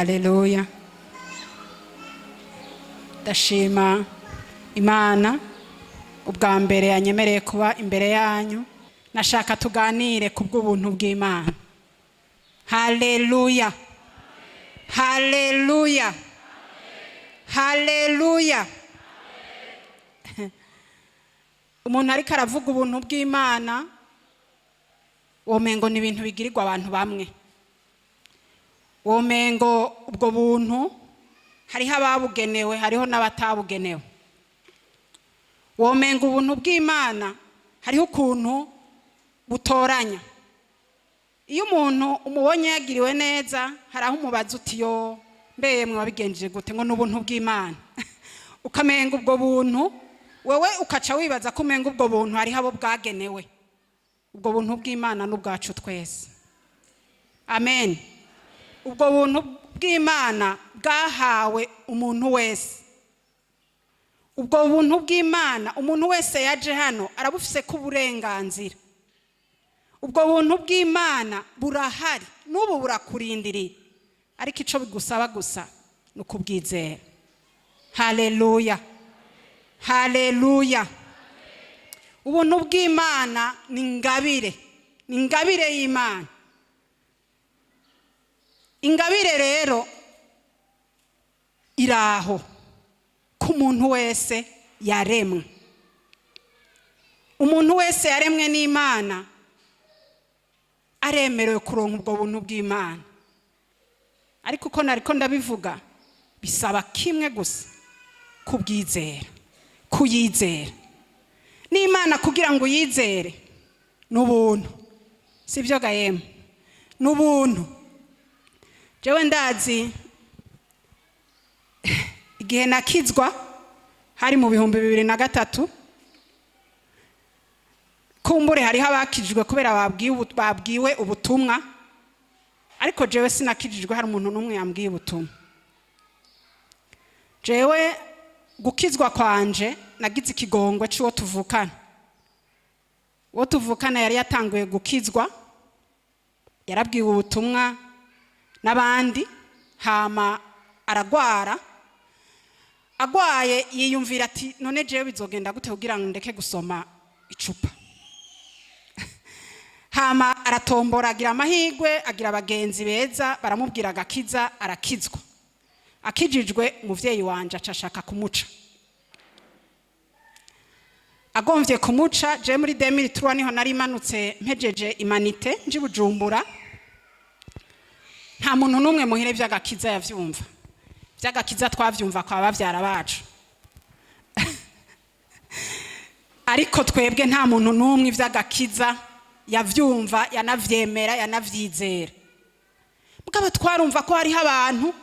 Haleluya. Ndashima Imana ubwa mbere yanyemereye kuba imbere yanyu. Nashaka tuganire ku bw'ubuntu bw'Imana. Haleluya, haleluya, haleluya. Umuntu ariko aravuga ubuntu bw'Imana, womengo ni ibintu bigirirwa abantu bamwe, womengo ubwo buntu hariho ababugenewe, hariho n'abatabugenewe. Womenga ubuntu bw'Imana hariho ukuntu butoranya. Iyo umuntu umubonye yagiriwe neza, hari aho umubaza uti: "Yo mbeye, mwe wabigenjeje gute?" Ngo ni ubuntu bw'Imana. Ukamenga ubwo buntu, wewe ukaca wibaza ko umenga ubwo buntu hariho abo bwagenewe. Ubwo buntu bw'Imana n'ubwacu twese, amen. Ubwo buntu bw'Imana bwahawe umuntu wese. Ubwo buntu bw'Imana umuntu wese yaje hano arabufise ko uburenganzira. Ubwo buntu bw'Imana burahari n'ubu, burakurindiriye, ariko icyo bigusaba gusa ni ukubwizera. Haleluya, haleluya. Ubuntu bw'Imana ni ingabire, ni ingabire y'Imana. Ingabire rero iraho ko umuntu wese yaremwe, umuntu wese yaremwe n'Imana aremerewe kuronka ubwo buntu bw'Imana. Ariko uko nariko ndabivuga, bisaba kimwe gusa: kubwizera, kuyizera n'Imana. Kugira ngo uyizere ni ubuntu, si byo gahemu? Ni ubuntu. Jewe ndazi igihe nakizwa, hari mu 2003. Kumbure hariho abakijijwe kubera babwiwe ubutumwa, ariko jewe sinakijijwe hari umuntu n'umwe yambwiye ubutumwa. Jewe gukizwa kwanje, nagize ikigongwe cy'uwo tuvukana. Uwo tuvukana yari yatanguye gukizwa, yarabwiwe ubutumwa n'abandi, hama aragwara. Agwaye yiyumvira ati: "None jewe bizogenda gute kugira ngo ndeke gusoma icupa?" Hama aratombora, agira amahirwe, agira abagenzi beza, baramubwira agakiza, arakizwa. Akijijwe, umuvyeyi wanje aca ashaka kumuca. Agomvye kumuca, je muri 2003 niho nari manutse, mpejeje humanités, nji Bujumbura. Nta muntu n'umwe muhire vy'agakiza yavyumva. Vy'agakiza twavyumva kwa bavyara bacu, ariko twebwe nta muntu n'umwe ivy'agakiza yavyumva, yanavyemera, yanavyizera. Mugabo twarumva ko hariho abantu,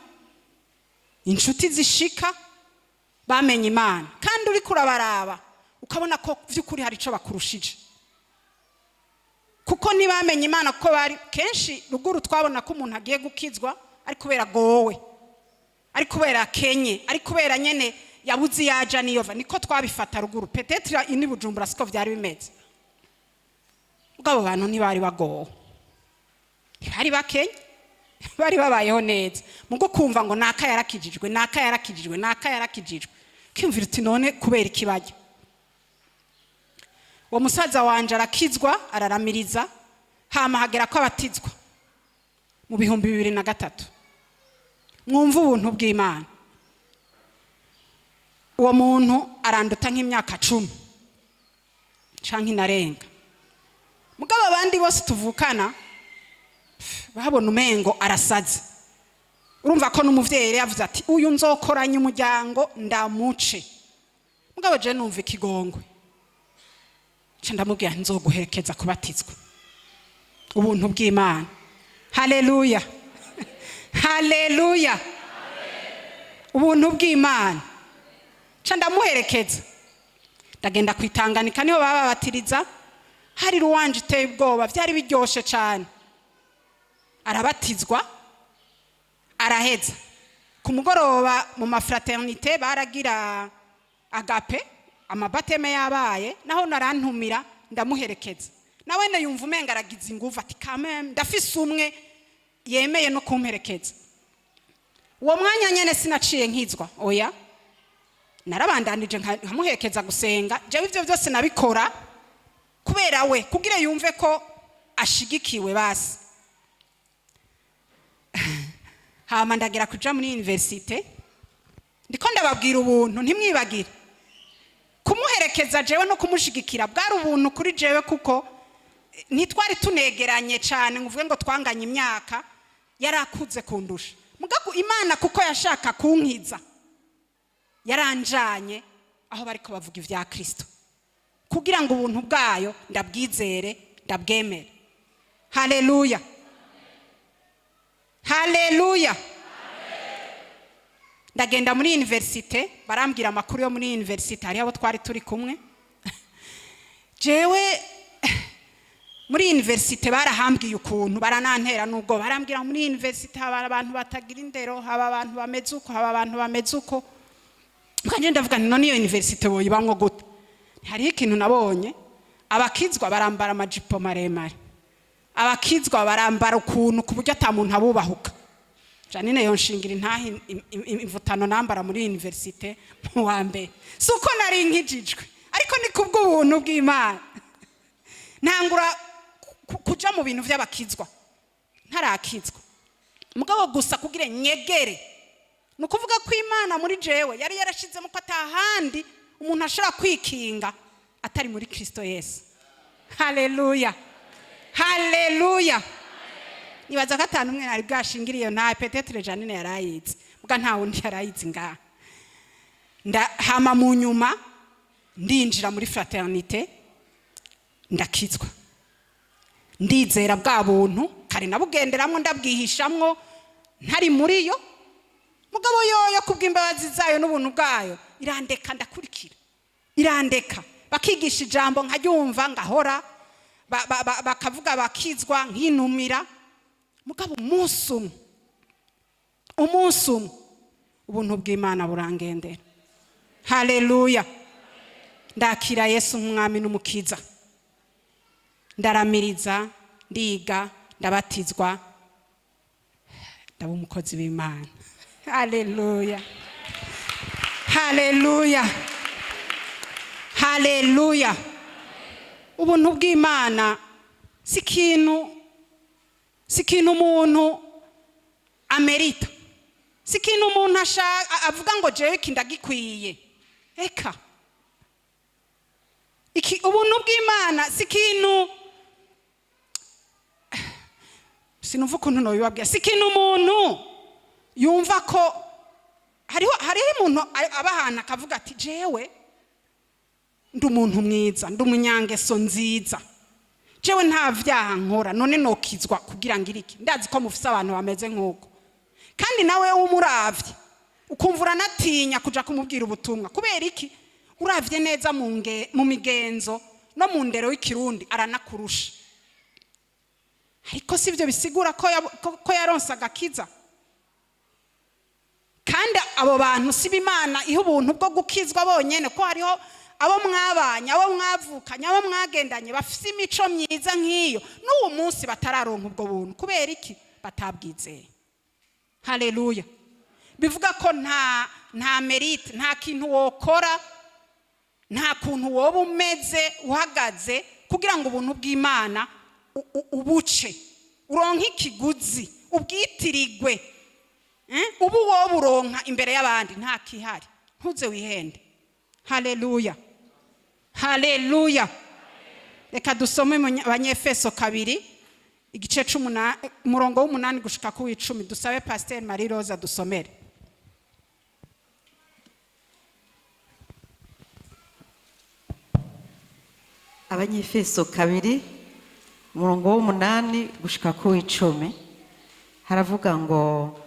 inshuti zishika, bamenye Imana, kandi uriko urabaraba ukabona ko vy'ukuri hari ico bakurushije, kuko ntibamenye Imana kuko bari kenshi ruguru. Twabona ko umuntu agiye gukizwa ari kubera agowe, ari kubera akenye, ari kubera nyene yabuze iyo aja niyova. Niko twabifata ruguru. Peut-être ini Bujumbura siko vyari bimeze. Ubwo abo bantu ntibari bagowe, ntibari bakenye, bari babayeho neza. Mugo kumva ngo naka yarakijijwe, naka yarakijijwe, naka yarakijijwe, ukiyumvira uti: "None kubera iki bajya?" Uwo musaza wanje arakizwa, araramiriza, hama hagera ko abatizwa mu 2003. Mwumva ubuntu bw'Imana. Uwo muntu aranduta nk'imyaka 10 canke inarenga. Mugabo abandi bose tuvukana babona umengo arasaze. Urumva ko n'umuvyeyi yari yavuze ati: "Uyu nzokoranya umuryango ndamuce." Mugabo je numva ikigongwe, nca ndamubwira: "Nzoguherekeza kubatizwa." Ubuntu bw'Imana. Haleluya, haleluya. Ubuntu bw'Imana. Nca ndamuherekeza, ndagenda kwitanganika, niho baba babatiriza. Hari ruwanje iteye ubwoba, byari biryoshe cyane. Arabatizwa, araheza. Ku mugoroba mu ma fraternité baragira agape, ama baptême yabaye, naho narantumira, ndamuherekeza. Nawe yumva umenga aragize inguvu, ati: "Kameme ndafise umwe yemeye no kumperekeza." Uwo mwanya nyene sinaciye nkizwa, oya, narabandanije nkamuherekeza gusenga. Jewe ivyo byose nabikora kubera we, kugira yumve ko ashigikiwe basi. Hama ndagera kuja muri université. Ndiko ndababwira ubuntu, ntimwibagire kumuherekeza jewe no kumushigikira bwari ubuntu kuri jewe, kuko ntitwari tunegeranye cyane ngo uvuge ngo twanganye imyaka, yarakuze kundusha. Mugabo Imana, kuko yashaka kunkiza, yaranjanye aho bariko bavuga ibya Kristo kugira ngo ubuntu bwayo ndabwizere, ndabwemere. Haleluya, haleluya! Ndagenda muri université, barambwira amakuru yo muri université. Hariho abo twari turi kumwe. Jewe muri université barahambwiye ukuntu, baranantera n'ubwo barambwira: muri université haba abantu batagira indero, haba abantu bameze uko, haba abantu bameze uko. Nkajya ndavuga nti: none iyo université boyibamwo gute? Hariho ikintu nabonye: abakizwa barambara amajipo maremare, abakizwa barambara ukuntu ku buryo ata muntu abubahuka. Janine yonshingira intahe imvutano nambara muri université mu wa mbere. Si uko nari nkijijwe, ariko ni kubw'ubuntu bw'Imana. Ntangura kuja mu bintu by'abakizwa ntarakizwa, mugabo gusa kugira nyegere. Ni ukuvuga ko Imana muri jewe yari yarashizemo ko atahandi umuntu ashobora kwikinga atari muri Kristo Yesu. Haleluya, haleluya! Nibaza ko atanu umwe nari bwashingire iyo ntahe. Peut-être Janine yarayizi, mbwa nta wundi yarayizi ngaha. Hama mu nyuma ndinjira muri fraternité, ndakizwa, ndizera bwa buntu. Kare nabugenderamwo, ndabwihishamwo, ntari muri yo. Mugabo yoyo kubw'imbabazi zayo n'ubuntu bwayo irandeka ndakurikira, irandeka bakigisha ijambo nkaryumva, ngahora bakavuga bakizwa, nkinumira. Mugabo umunsi umwe, umunsi umwe, ubuntu bw'Imana burangendera. Haleluya! Ndakira Yesu nk'umwami n'umukiza, ndaramiriza, ndiga, ndabatizwa, ndaba umukozi w'Imana. Haleluya, haleluya, haleluya! Ubuntu bw'Imana si ikintu umuntu amerita, si ikintu umuntu avuga ngo jewe iki ndagikwiye. Eka, iki ubuntu bw'Imana si ikintu, sinumva ukuntu nobibabwira, si ikintu umuntu yumva ko hariho umuntu aba ahantu akavuga ati: jewe ndi umuntu mwiza, ndi umunyangeso nziza, jewe nta vyaha nkora, none nokizwa kugira ngo iriki? Ndazi ko mufise abantu bameze nk'uko, kandi nawe umuravye ukumva uranatinya kuja kumubwira ubutumwa. Kubera iki? Uravye neza mu migenzo no mu ndero y'ikirundi aranakurusha. Ariko si ibyo bisigura ko yaronse agakiza. Kandi abo bantu si Imana iha ubuntu bwo gukizwa bonyene, ko hariho abo mwabanye, abo mwavukanye, abo mwagendanye bafise imico myiza nk'iyo, n'uwo munsi batararonka ubwo buntu. Kubera iki? Batabwizeye. Haleluya! Bivuga ko nta mérite, nta kintu wokora, nta kuntu woba umeze uhagaze kugira ngo ubuntu bw'Imana ubuce, uronke ikiguzi, ubwitirigwe. Ubu wowe uronka imbere y'abandi, nta kihari, ntuze wihende. Haleluya, haleluya! Reka dusome mu Banyefeso 2, igice c'umunani, umurongo w'8 gushika ku w'10. Dusabe Pasiteri Marie Rose dusomere. Abanyefeso 2, umurongo w'8 gushika ku w'10, haravuga ngo: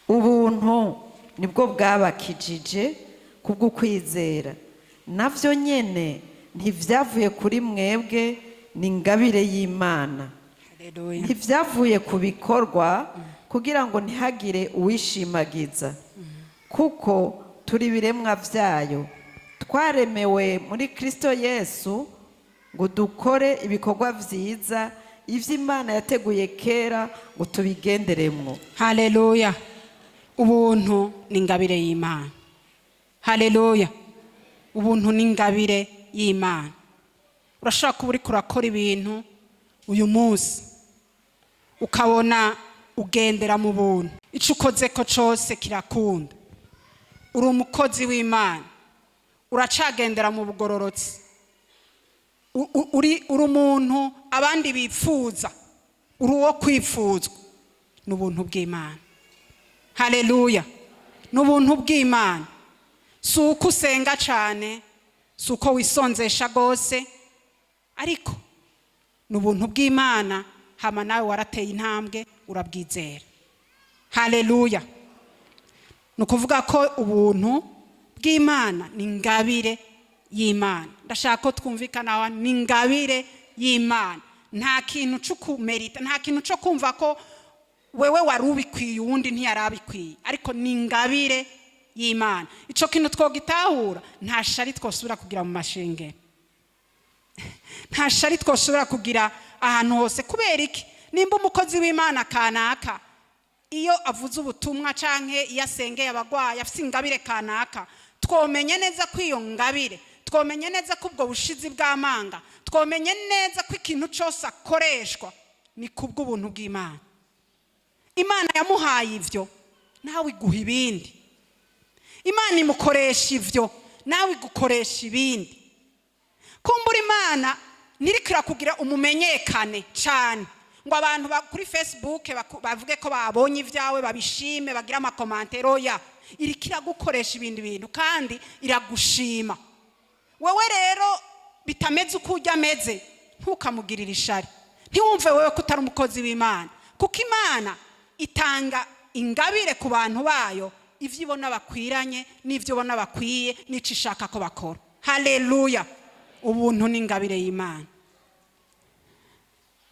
ubuntu nibwo bwabakijije kubw'ukwizera, navyo nyene ntivyavuye kuri mwebwe, ni ingabire y'Imana. Haleluya! Ntivyavuye ku bikorwa, kugira ngo ntihagire uwishimagiza. Kuko turi ibiremwa vyayo, twaremewe muri Kristo Yesu ngo dukore ibikorwa vyiza, ivyo Imana yateguye kera ngo tubigenderemwo. Haleluya! Ubuntu ni ingabire y'Imana. Haleluya! Ubuntu ni ingabire y'Imana. Urashobora kuba uriko urakora ibintu uyu munsi, ukabona ugendera mu buntu, ico ukoze ko cose kirakunda, uri umukozi w'Imana, uracagendera mu bugororotsi, uri umuntu abandi bipfuza, uri uwo kwipfuzwa. Ni ubuntu bw'Imana. Haleluya! Ni ubuntu bw'Imana. Si uko usenga cyane, si uko wisonzesha rwose, ariko ni ubuntu bw'Imana. Hama nawe warateye intambwe, urabwizera. Haleluya! Ni ukuvuga ko ubuntu bw'Imana ni ingabire y'Imana. Ndashaka ko twumvikana aho, ni ingabire y'Imana. Nta kintu cyo kumerita, nta kintu cyo kumva ko wewe wari ubikwiye, uwundi ntiyari abikwiye, ariko ni ingabire y'Imana. Icyo kintu twogitahura, nta shari twosubira kugira mu mashengero, nta shari twoshobora kugira ahantu hose. Kubera iki? Nimba umukozi w'Imana kanaka, iyo avuze ubutumwa canke iyo asengeye abagwayi, afite ingabire kanaka, twomenye neza ko iyo ngabire, twomenye neza ko ubwo bushizi bw'amanga, twomenye neza ko ikintu cyose akoreshwa ni kubw'ubuntu bw'Imana. Imana yamuhaye ivyo, nawe iguha ibindi. Imana imukoresha ivyo, nawe igukoresha ibindi. Kumbura Imana ntiriko irakugira umumenyekane cyane ngo abantu kuri Facebook bavuge ko babonye ibyawe, babishime, bagire ama commentaires. Oya, iriko iragukoresha ibindi bintu kandi iragushima. Wowe rero bitameze uko ujya ameze, ntukamugirire ishari, ntiwumve wowe ko utari umukozi w'Imana, kuko Imana itanga ingabire ku bantu bayo, ivyo ibona bakwiranye n'ivyo ibona bakwiye n'icyo ishaka ko bakora. Haleluya! Ubuntu ni ingabire y'Imana.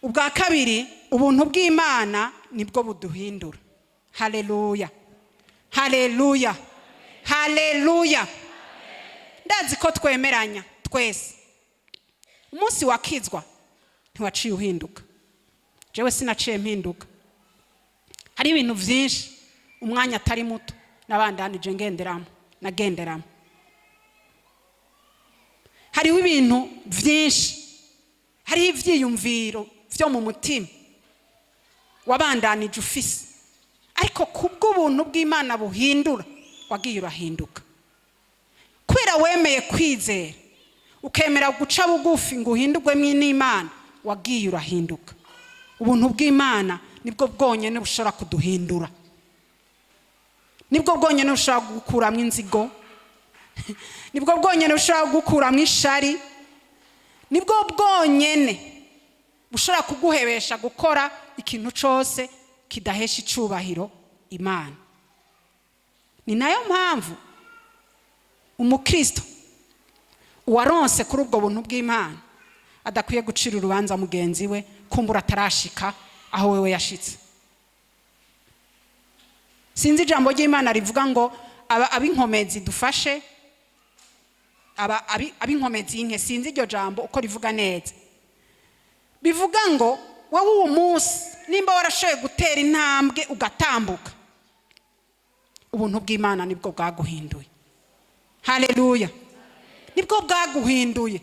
Ubwa kabiri, ubuntu bw'Imana nibwo buduhindura. Haleluya, haleluya, haleluya! Ndazi ko twemeranya twese, umunsi wakizwa ntiwaciye uhinduka. Jewe sinaciye mpinduka. Hari ibintu byinshi umwanya atari muto nabandanije ngenderamo, nagenderamo. Hariho ibintu byinshi, hariho ibyiyumviro byo mu mutima wabandanije ufise, ariko kubw'ubuntu bw'Imana buhindura, wagiye urahinduka kubera wemeye kwizera, ukemera guca bugufi ngo uhindurwe n'Imana. Wagiye urahinduka. Ubuntu bw'Imana nibwo bwonyine bushobora kuduhindura, nibwo bwonyine bushobora gukuramo inzigo, nibwo bwonyine bushobora gukuramo ishari, nibwo bwonyine bushobora kuguhebesha gukora ikintu cyose kidahesha icubahiro Imana. Ni nayo mpamvu umukristo uwaronse kuri ubwo buntu bw'Imana adakwiye gucira urubanza mugenzi we, kumbura atarashika aho wewe yashitse. Sinzi ijambo ry'Imana rivuga ngo ab'inkomezi dufashe ab'inkomezi nke. Sinzi iryo jambo uko rivuga neza. Bivuga ngo wowe uwo munsi nimba warashoboye gutera intambwe ugatambuka, ubuntu bw'Imana nibwo bwaguhinduye. Haleluya! Nibwo bwaguhinduye.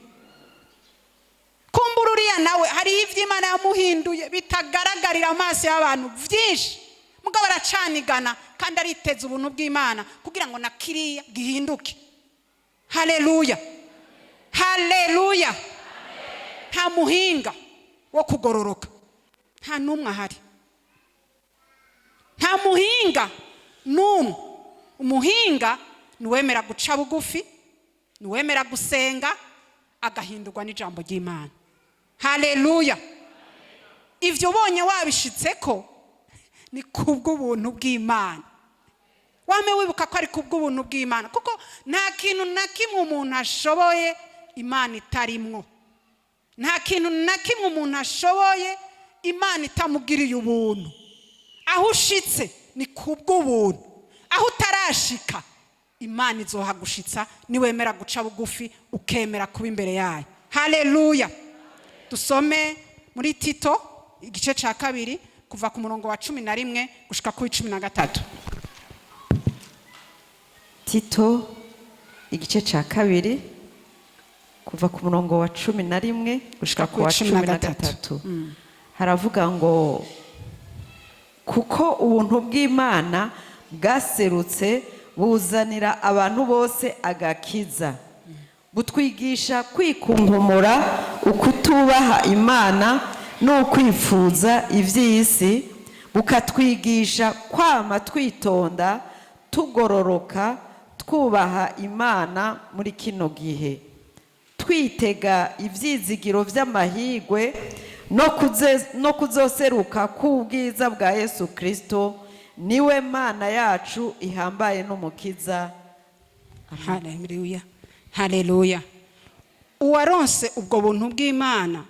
Kumbura uriya nawe hariho ibyo Imana yamuhinduye bitagaragarira amaso y'abantu byinshi, mugabo aracanigana kandi ariteza ubuntu bw'Imana kugira ngo na kiriya gihinduke. Haleluya, haleluya! Nta muhinga wo kugororoka, nta n'umwe ahari, nta muhinga n'umwe. Umuhinga ni uwemera guca bugufi, ni uwemera gusenga, agahindurwa n'ijambo ry'Imana. Haleluya! Ibyo ubonye wabishitse ko ni kubw'ubuntu bw'Imana. Wame wibuka ko ari kubw'ubuntu bw'Imana, kuko nta kintu na kimwe umuntu ashoboye Imana itarimwo, nta kintu na kimwe umuntu ashoboye Imana itamugiriye ubuntu. Aho ushitse ni kubw'ubuntu, aho utarashika Imana izohagushitsa niwemera guca bugufi, ukemera kuba imbere yayo. Haleluya! Dusome muri Tito igice cya 2, kuva ku murongo wa 11 gushika kuri 13. Tito igice cya 2, kuva ku murongo wa 11 gushika ku wa 13, haravuga ngo: "Kuko ubuntu bw'Imana bwaserutse, buzanira abantu bose agakiza, butwigisha kwikunkumura ukutubaha Imana n'ukwifuza iby'isi, bukatwigisha kwama twitonda, tugororoka, twubaha Imana muri kino gihe, twitega ibyizigiro by'amahirwe no kuzoseruka k'ubwiza bwa Yesu Kirisito, niwe Mana yacu ihambaye n'Umukiza." Haleluya, haleluya! Uwaronse ubwo buntu bw'Imana,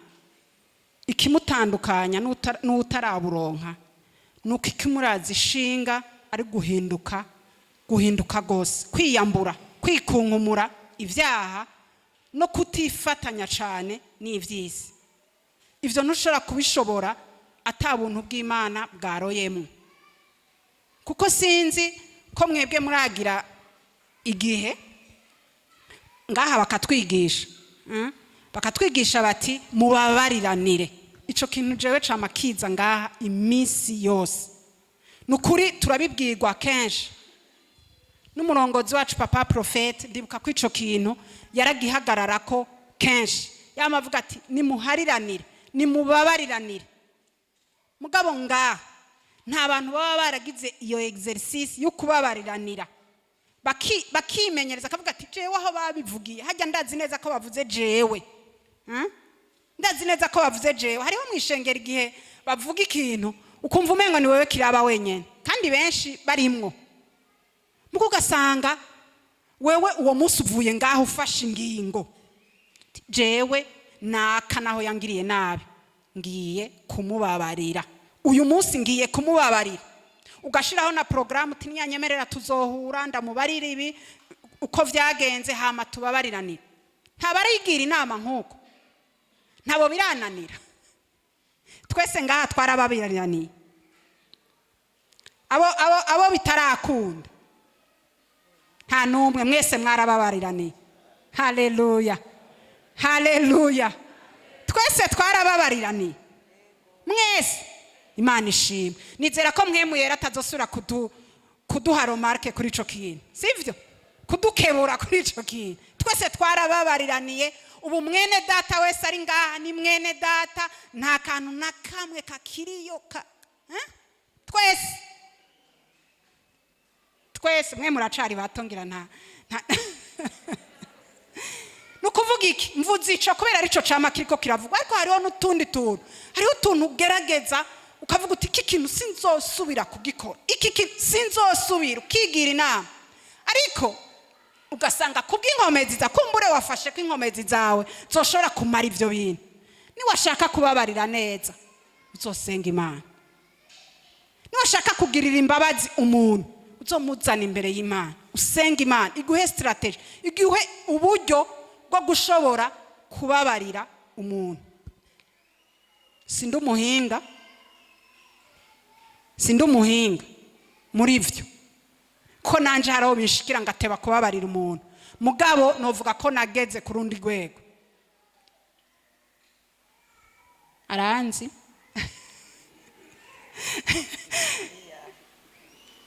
ikimutandukanya n'utaraburonka ni uko ikimuraza ishinga ari guhinduka, guhinduka rwose, kwiyambura, kwikunkumura ibyaha no kutifatanya cyane n'iby'isi. Ibyo ntushobora kubishobora ata buntu bw'Imana bwaroyemo. Kuko sinzi ko mwebwe muragira igihe ngaha bakatwigisha, Bakatwigisha bati: "Mubabariranire." Ico kintu jewe cama kiza ngaha iminsi yose. Ni ukuri, turabibwirwa kenshi n'umurongozi wacu, papa prophète. Ndibuka ko ico kintu yaragihagararako kenshi, yama avuga ati: "Nimuhariranire, nimubabariranire." Mugabo ngaha nta bantu baba baragize iyo exercice yo kubabariranira, bakimenyereza, akavuga ati: "Jewe aho babivugiye hajya ndazi neza ko bavuze jewe." Ndazi neza ko bavuze jewe. Hariho mu ishengero igihe bavuga ikintu ukumva umengo ni wewe kiraba wenyene, kandi benshi barimwo. Muko ugasanga wewe uwo munsi uvuye ngaho ufashe ingingo: "Jewe naka naho yangiriye nabi, ngiye kumubabarira uyu munsi, ngiye kumubabarira." Ugashiraho na porogaramu uti: "Niyanyemerera tuzohura, ndamubarira ibi uko vyagenze, hama tubabariranire." Ntabarigira inama nk'uko ntabo birananira. Twese ngaha twarababirananiye. Abo bitarakunda, nta n'umwe. Mwese mwarababariraniye. Haleluya, haleluya! Twese twarababariraniye, mwese. Imana ishimwe. Nizera ko mwe muyera atazosubira kuduha remarque kuri ico kintu, sivyo? Kudukebura kuri ico kintu. Twese twarababariraniye. Ubu mwene data wese ari ngaha ni mwene data, nta kantu na kamwe kakiriyo ka, eh? Twese, twese. Mwe muracari bato, ngira nta. Ni ukuvuga iki? Mvuze ico kubera arico cama kiriko kiravugwa, ariko hariho n'utundi tuntu. Hariho utuntu ugerageza ukavuga uti: "Iki kintu sinzosubira kugikora, iki kintu sinzosubira." Ukigira inama, ariko ugasanga kubw'inkomezi za kumbure wafashe ko inkomezi zawe zoshobora kumara ivyo bintu. Niwashaka kubabarira neza, uzosenga Imana. Niwashaka kugirira imbabazi umuntu, uzomuzana imbere y'Imana, usenga Imana iguhe stratégie, iguhe uburyo bwo gushobora kubabarira umuntu. Sindi umuhinga, sindi umuhinga muri byo, ko nanje hari aho binshikira ngateba kubabarira umuntu. Mugabo novuga ko nageze ku rundi rwego. Aranzi,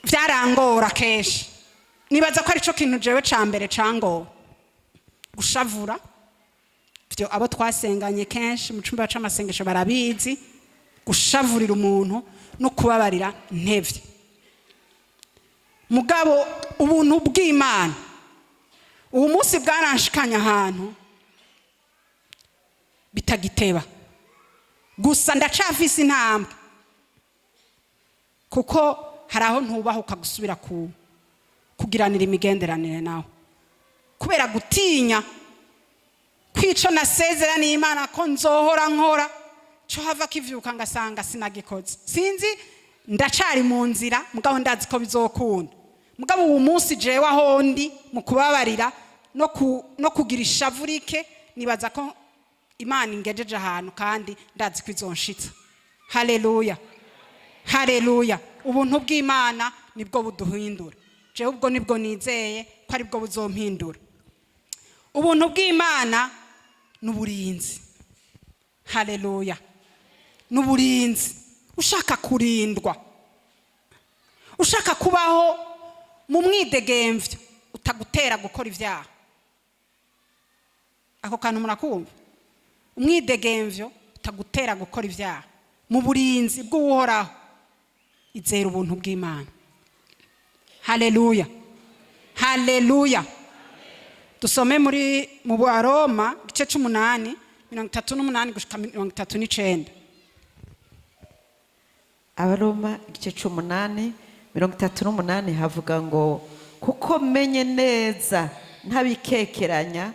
byarangora kenshi. Nibaza ko aricyo kintu jewe ca mbere cangora, gushavura. Byo abo twasenganye kenshi mu cyumba c'amasengesho barabizi. Gushavurira umuntu no kubabarira ntevye. Mugabo ubuntu bw'Imana ubu munsi bwaranshikanye ahantu bitagiteba. Gusa ndacafise intambwe, kuko hari aho ntubahuka gusubira ku kugiranira imigenderanire nawe, kubera gutinya kwico nasezeraniye Imana ko nzohora nkora, cyo hava kivyuka ngasanga sinagikoze. Sinzi, ndacari mu nzira, mugabo ndazi ko bizokunda. Mugabo ubu munsi jewe aho ndi mu kubabarira no kugira ishavu rike, nibaza ko Imana ingejeje ahantu, kandi ndazi ko izonshitsa. Haleluya, haleluya! Ubuntu bw'Imana nibwo buduhindura. Jewe ubwo nibwo nizeye ko aribwo buzompindura. Ubuntu bw'Imana n'uburinzi. Haleluya! N'uburinzi. Ushaka kurindwa, ushaka kubaho mu mwidegemvyo utagutera gukora ibyaha, ako kantu murakumva? Umwidegemvyo utagutera gukora ibyaha mu burinzi bw'Uhoraho, izera ubuntu bw'Imana. Haleluya, haleluya! Dusome muri mu Baroma igice c'umunani, 38 gushika 39. Abaroma igice c'umunani, 38, havuga ngo: "Kuko menye neza ntabikekeranya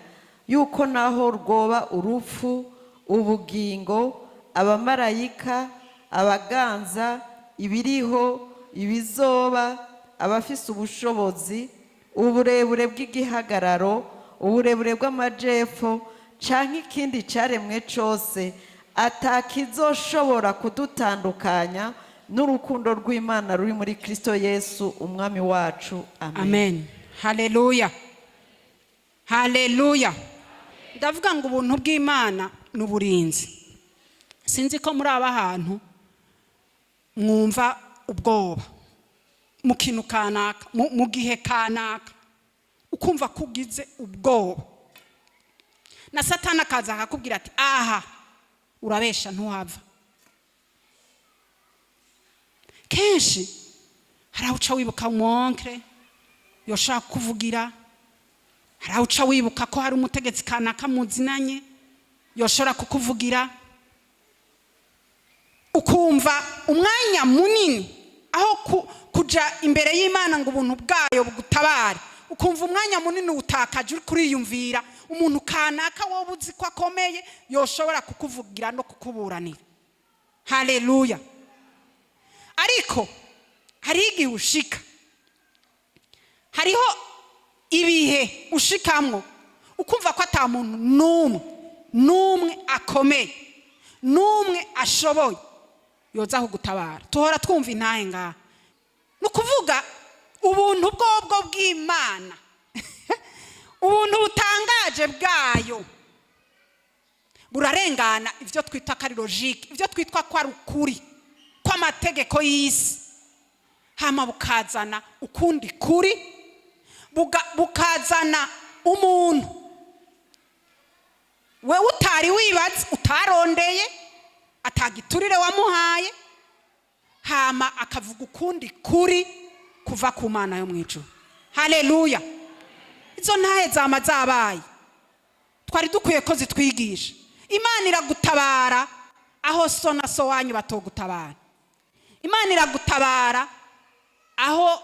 yuko naho rwoba urupfu, ubugingo, abamarayika, abaganza, ibiriho, ibizoba, abafise ubushobozi, uburebure bw'igihagararo, uburebure bw'amajepfo, canke ikindi caremwe cose, atakizoshobora kudutandukanya n'urukundo rw'Imana ruri muri Kristo Yesu Umwami wacu. Amen." Amen. Haleluya, haleluya! Ndavuga ngo ubuntu bw'Imana ni uburinzi. Sinzi ko muri aba hantu mwumva ubwoba mu kintu kanaka, mu gihe kanaka, ukumva ko ugize ubwoba, na Satani akaza akakubwira ati: "Aha urabesha, ntuhava." Kenshi hari aho uca wibuka umwonkere yoshaka kuvugira, hari aho uca wibuka ko hari umutegetsi kanaka muzinanye yoshobora kukuvugira, ukumva umwanya munini aho kuja imbere y'Imana ngo ubuntu bwayo bugutabare, ukumva umwanya munini utakaje uri kuriyumvira umuntu kanaka wowe uzi ko akomeye yoshobora kukuvugira no kukuburanira. Haleluya! Ariko hariho igihe ushika, hariho ibihe ushikamwo ukumva ko ata muntu n'umwe n'umwe akomeye, n'umwe ashoboye yoza kugutabara. Tuhora twumva intahe ngaha. Ni ukuvuga ubuntu bwobwo bw'Imana, ubuntu butangaje bwayo burarengana ibyo twita ko ari logique, ibyo twitwa ko ari ukuri kw'amategeko y'isi, hama bukazana ukundi kuri, bukazana umuntu wewe utari wibatse, utarondeye, atagiturire wamuhaye, hama akavuga ukundi kuri kuva ku Mana yo mu ijuru. Haleluya! Izo ntahe zama zabaye, twari dukwiye ko zitwigisha. Imana iragutabara aho so na so wanyu batogutabara. Imana iragutabara aho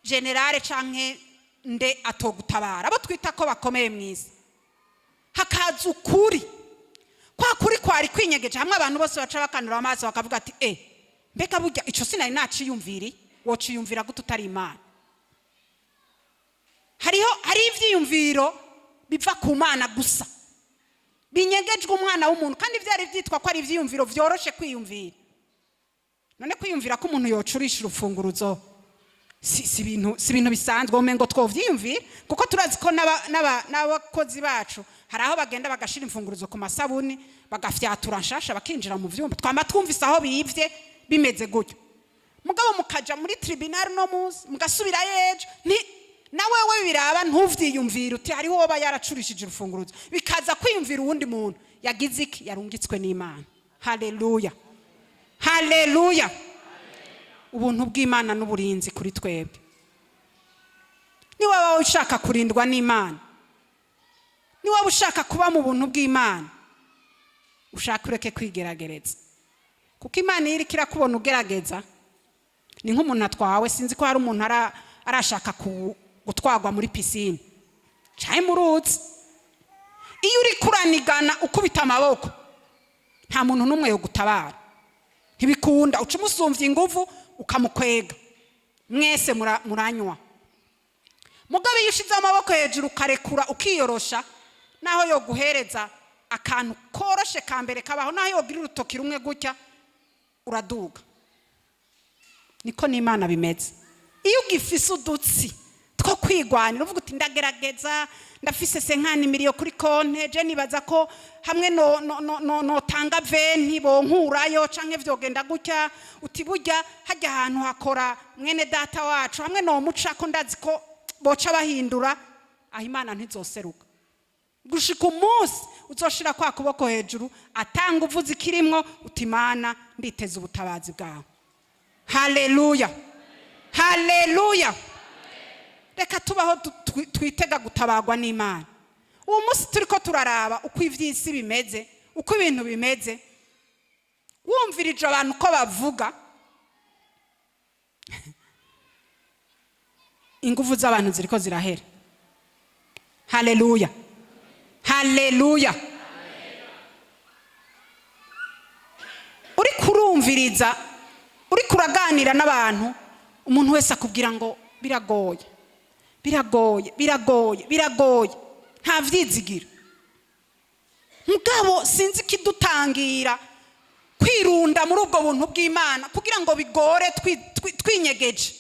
général canke nde atogutabara, abo twita ko bakomeye mu isi. Hakaza ukuri, kwa kuri kwari kwinyegeje, hamwe abantu bose baca bakanura amaso bakavuga ati: "E, mbega burya ico sinari naciyumviriye." Wociyumvira gute utari Imana? Hariho hari ivyiyumviro biva ku Mana gusa, binyegejwe umwana w'umuntu, kandi byari byitwa ko ari ivyiyumviro vyoroshe kwiyumvira. None kwiyumvira ko umuntu yocurisha urufunguruzo si ibintu bisanzwe, womengo twovyiyumvira, kuko turazi ko n'abakozi bacu hari aho bagenda bagashira imfunguruzo ku masabuni, bagafyatura nshasha, bakinjira mu vyumba. Twama twumvise aho bivye bimeze gutyo. Mugabo mukaja muri tribunal no munsi, mugasubirayo ejo, ni na wewe biraba ntuvyiyumvire uti hariho uwoba yaracurishije urufunguruzo. Bikaza kwiyumvira uwundi muntu yagize iki? Yarungitswe n'Imana. Haleluya, haleluya! Ubuntu bw'Imana n'uburinzi kuri twebwe. Niba waba ushaka kurindwa n'Imana, niba waba ushaka kuba mu buntu bw'Imana, ushaka ureke kwigerageza, kuko Imana iyo iriko irakubona ugerageza ni nk'umuntu atwawe. Sinzi ko hari umuntu arashaka gutwarwa muri piscine cyangwa mu ruzi. Iyo uri kuranigana ukubita amaboko, nta muntu n'umwe yo gutabara, ntibikunda. Uca umusumvya inguvu, ukamukwega, mwese muranywa. Mugabo iyo ushize amaboko hejuru, ukarekura, ukiyorosha, naho yoguhereza akantu koroshe ka mbere kabaho, naho yogira urutoki rumwe gutya, uraduga. Niko n'Imana bimeze. Iyo ugifise udutsi two kwigwanira, uvuga uti: "Ndagerageza, ndafise 50 millions kuri konte, je nibaza ko hamwe no no no no notanga 20 bonkurayo, canke vyogenda gutya." Uti: "Burya hajya ahantu hakora mwene data wacu, hamwe no mucako ndazi ko boca bahindura." Aho Imana ntizoseruka gushika umunsi uzoshira kwa kuboko hejuru, atanga uvuze ikirimwo, uti: "Imana, nditeze ubutabazi bwawe." Haleluya, haleluya! Reka tubaho twitega gutabagwa n'Imana. Uwo munsi turi ko turaraba uko iby'isi bimeze, uko ibintu bimeze, wumvirije abantu uko bavuga, ingufu z'abantu ziriko zirahera. Haleluya, haleluya! Uri kurumviriza, uri kuraganira n'abantu, umuntu wese akubwira ngo biragoye, biragoye, biragoye, biragoye, nta vyizigiro. Mugabo sinzi ikidutangira kwirunda muri ubwo buntu bw'Imana kugira ngo bigore twinyegeje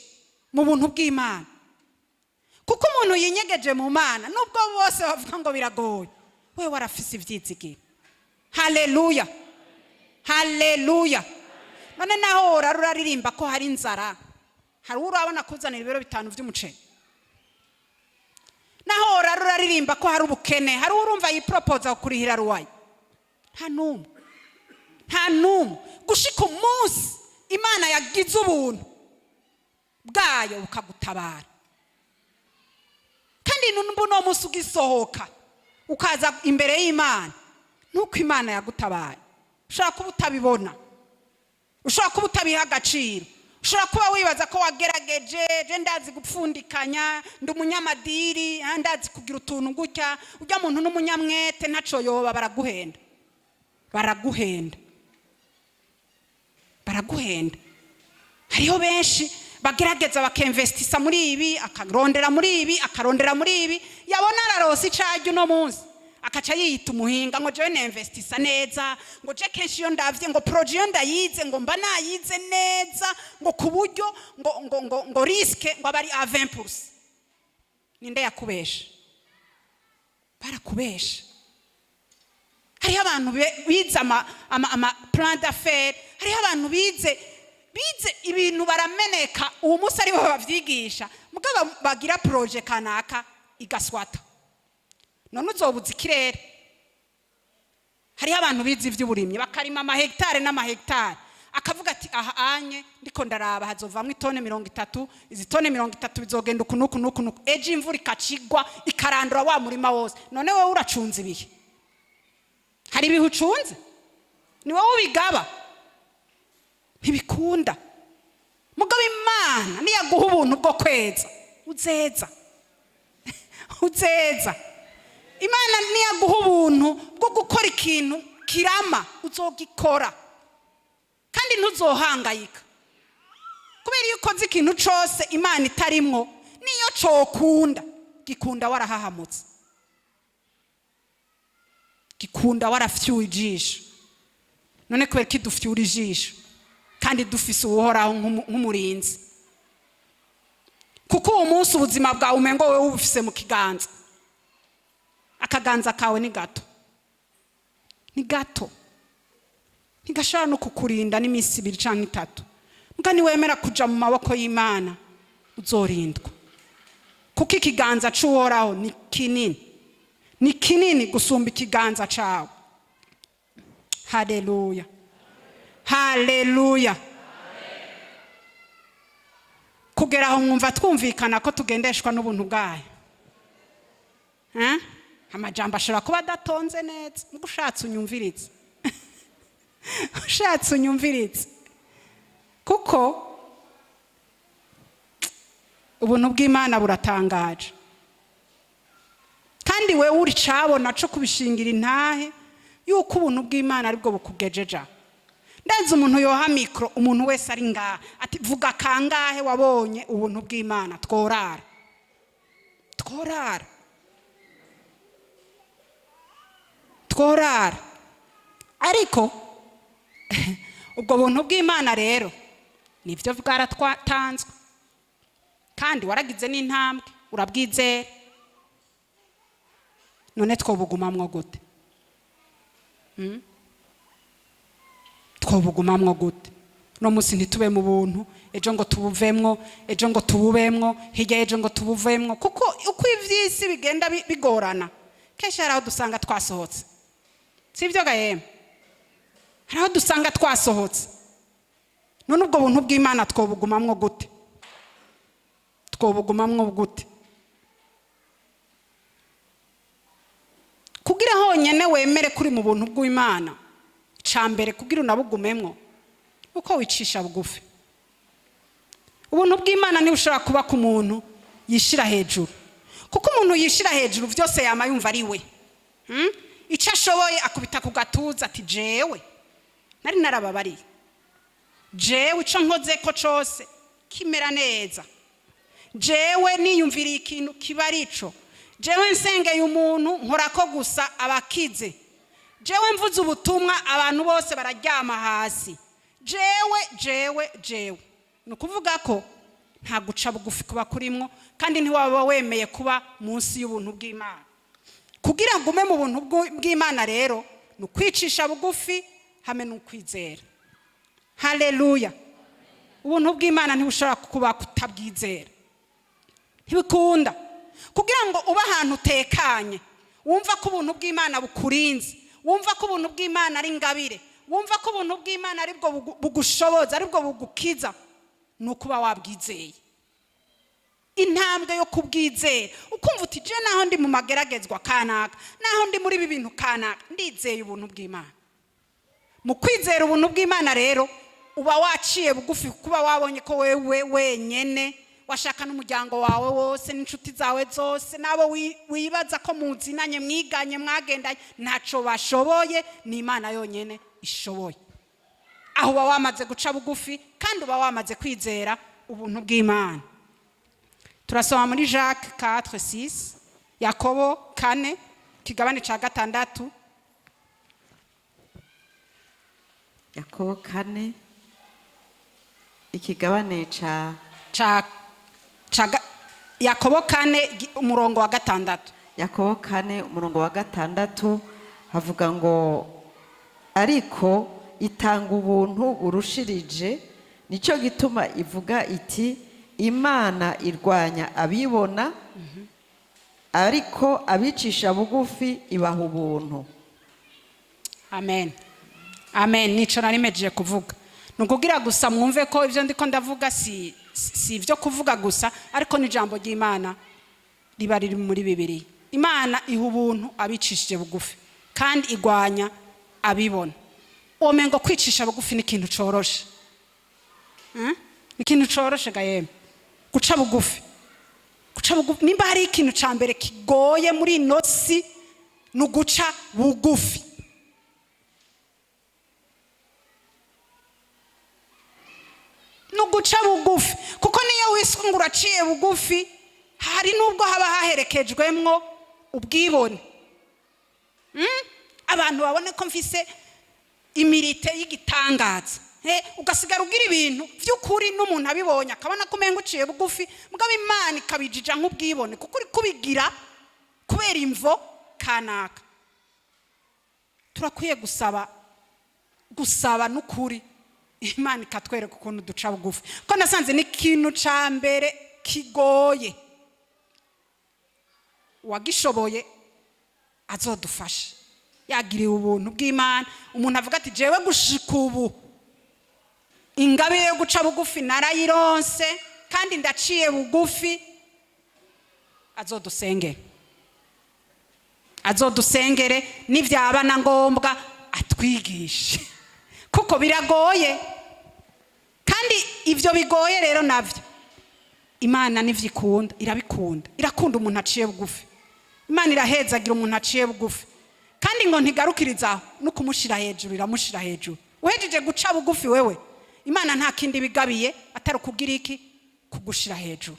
mu buntu bw'Imana, kuko umuntu yinyegeje mu Mana, nubwo bose bavuga ngo biragoye, we warafise ivyizigiro. Haleluya, haleluya! None naho worara uraririmba ko hari inzara, hari uwo urabona kuzanira ibiro 5 vy'umuceri? Naho worara uraririmba ko hari ubukene, hari uwo urumva yiporopoza kurihira ruwayi? Nta n'umwe, nta n'umwe, gushika umunsi Imana yagize ubuntu bwayo bukagutabara. Kandi uno munsi ugisohoka ukaza imbere y'Imana, nuko Imana yagutabaye. Ushobora kuba utabibona, ushobora kuba utabiha agaciro, ushobora kuba wibaza ko wagerageje: "Je ndazi gupfundikanya, ndi umunyamadiri, ndazi kugira utuntu gutya, ujya muntu n'umunyamwete, ntaco yoba." Baraguhenda, baraguhenda, baraguhenda. Hariho benshi bagerageza bakemvestisa muri ibi, akarondera muri ibi, akarondera muri ibi, yabona ararose icajya uno munsi, akaca yiyita umuhinga ngo: "Jewe nemvestisa neza," ngo: "Je kenshi iyo ndavye ngo projet, iyo ndayize, ngo mba nayize neza, ngo ku buryo ngo risque ngo aba ari a 20%." Ninde yakubesha? Barakubesha. Hariho abantu bize ama plan d'affaires, hariho abantu bize ibintu barameneka, uwo munsi aribo babyigisha, mugabo bagira projet kanaka igaswata. None uzobuza ikirere? Hariho abantu bize iby'uburimyi, bakarima amahegitare n'amahegitare, akavuga ati: "Aha anye ndiko ndaraba hazovamwo itone 30, izi tone 30 bizogenda uku n'uku n'uku n'uku." Ejo imvura ikacigwa, ikarandura wa murima wose. None wowe uracunze ibihe? Hari ibihe ucunze? Ni wowe ubigaba? Ntibikunda. Mugabo Imana niyaguha ubuntu bwo kweza, uzeza, uzeza. Imana niyaguha ubuntu bwo gukora ikintu kirama, uzogikora kandi ntuzohangayika, kubera iyo ukoze ikintu cose Imana itarimwo, niyo cokunda gikunda warahahamutse, gikunda warafyuye ijisho. None kubera ko idufyura ijisho kandi dufise Uwuhoraho nk'umurinzi? Kuko uwo munsi ubuzima bwawe umengo wowe ubufise mu kiganza, akaganza kawe ni gato, ni gato, ntigashobora no kukurinda n'iminsi 2 cyangwa 3. Mbwa niwemera kuja mu maboko y'Imana, uzorindwa, kuko ikiganza c'Uhoraho ni kinini, ni kinini gusumba ikiganza cawe. Haleluya, haleluya! Kugera aho mwumva twumvikana ko tugendeshwa n'ubuntu bwayo? Eh? Amajambo ashobora kuba adatonze neza, mugo ushatse unyumvirize, ushatse unyumvirize, kuko ubuntu bw'Imana buratangaje. Kandi wewe uri cabona co kubishingira intahe yuko ubuntu bw'Imana aribwo bukugejeje aho. Ndenze umuntu yoha micro umuntu wese ari ngaha ati: "Vuga kangahe wabonye ubuntu bw'Imana?" Tworara, tworara, tworara. Ariko ubwo buntu bw'Imana rero nibyo bwaratwatanzwe. Kandi waragize n'intambwe, urabwizera. None twobugumamwo gute? Twobugumamwo gute? Uno munsi ntitube mu buntu, ejo ngo tubuvemwo, ejo ngo tububemwo, hirya y'ejo ngo tubuvemwo, kuko uko ivy'isi bigenda bigorana, kenshi hari aho dusanga twasohotse. Si ibyo ga yemwe? Hari aho dusanga twasohotse. None ubwo buntu bw'Imana twobugumamwo gute? Twobugumamwo gute? Kugira honyine wemere kuri mu buntu bw'Imana, ca mbere kugira unabugumemwo, uko wicisha bugufi. Ubuntu bw'Imana ntibushobora kuba ku muntu yishira hejuru, kuko umuntu yishira hejuru byose yama yumva ari we. Icyo ashoboye akubita ku gatuza ati: "Jewe nari narababariye, jewe icyo nkoze ko cose kimera neza, jewe niyumviriye ikintu kiba ari ico, jewe nsengeye umuntu nkorako gusa abakize, jewe mvuze ubutumwa abantu bose bararyama hasi, jewe, jewe, jewe." Ni ukuvuga ko nta guca bugufi kuba kurimwo, kandi ntiwaba wemeye kuba munsi y'ubuntu bw'Imana. Kugira ngo ume mu buntu bw'Imana rero, ni ukwicisha bugufi hamwe n'ukwizera. Haleluya! Ubuntu bw'Imana ntibushobora kuba kutabwizera, ntibikunda. Kugira ngo ube ahantu utekanye, wumva ko ubuntu bw'Imana bukurinze, wumva ko ubuntu bw'Imana ari ingabire, wumva ko ubuntu bw'Imana aribwo bugushoboza, aribwo bugukiza, ni ukuba wabwizeye. Intambwe yo kubwizera, ukumva uti: "Je naho ndi mu mageragezwa kanaka, naho ndi muri ibi bintu kanaka, ndizeye ubuntu bw'Imana." Mu kwizera ubuntu bw'Imana rero, uba waciye bugufi, kuba wabonye ko wewe wenyene washaka n'umuryango wawe wose n'inshuti zawe zose n'abo wibaza ko muzinanye, mwiganye, mwagendanye, ntaco bashoboye, ni Imana yonyene ishoboye. Aho uba wamaze guca bugufi kandi uba wamaze kwizera ubuntu bw'Imana. Turasoma muri Jacques 4 6, Yakobo 4, kigabane ca 6. Yakobo 4, ikigabane ca Yakobo 4, umurongo wa 6. Yakobo 4, umurongo wa 6, havuga ngo: "Ariko itanga ubuntu burushirije, nicyo gituma ivuga iti: 'Imana irwanya abibona, ariko abicisha bugufi ibaha ubuntu.'" Amen, amen. Nico nari mejeje kuvuga. Ni ukugira gusa mwumve ko ibyo ndiko ndavuga si ibyo kuvuga gusa, ariko n'ijambo ry'Imana riba riri muri Bibiliya. Imana iha ubuntu abicishije bugufi kandi igwanya abibona. Womengo kwicisha bugufi ni ikintu coroshe. Ni ikintu coroshe ga yemwe, guca bugufi. Guca bugufi, nimba hari ikintu ca mbere kigoye muri ino si, ni uguca bugufi. Ni uguca bugufi, kuko niyo wiswe ngo uraciye bugufi, hari n'ubwo haba haherekejwemwo ubwibone. Abantu babone ko mfise imirite y'igitangaza. Ugasigara ugira ibintu by'ukuri n'umuntu abibonye akabona ko umenga uciye bugufi, mugabo Imana ikabijija nk'ubwibone, kuko uri kubigira kubera imvo kanaka. Turakwiye gusaba n'ukuri Imana ikatwereka ukuntu duca bugufi, ko nasanze ni ikintu ca mbere kigoye. Uwagishoboye azodufashe, yagiriwe ubuntu bw'Imana. Umuntu avuga ati: "Jewe gushika ubu ingabire yo guca bugufi narayironse kandi ndaciye bugufi", azodusengere, azodusengere, nibyaba na ngombwa atwigishe, kuko biragoye. Kandi ibyo bigoye rero nabyo Imana nivyo ikunda, irabikunda. Irakunda umuntu aciye bugufi. Imana irahezagira umuntu aciye bugufi, kandi ngo ntigarukiriza aho, no kumushira hejuru iramushira hejuru. Uhejeje guca bugufi wewe, Imana nta kindi bigabiye atari ukugira iki? Kugushira hejuru.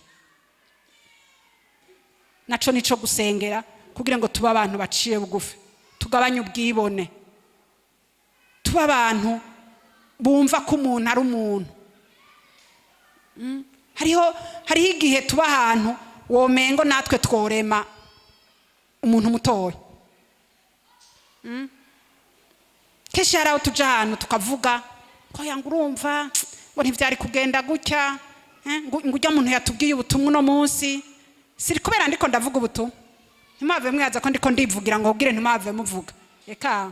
Naco nico gusengera, kugira ngo tube abantu baciye bugufi, tugabanye ubwibone, tube abantu bumva ko umuntu ari umuntu. Hariho igihe tuba ahantu womengo natwe tworema umuntu mutoya. Kenshi hari aho tuja ahantu tukavuga ko yanga, urumva ngo ntibyari kugenda gutya, ngo ujya muntu yatubwiye ubutumwa uno munsi. Siri kubera ndiko ndavuga ubutumwa, ntimwave mwibaza ko ndiko ndivugira ngo ubwire, ntimwave muvuga reka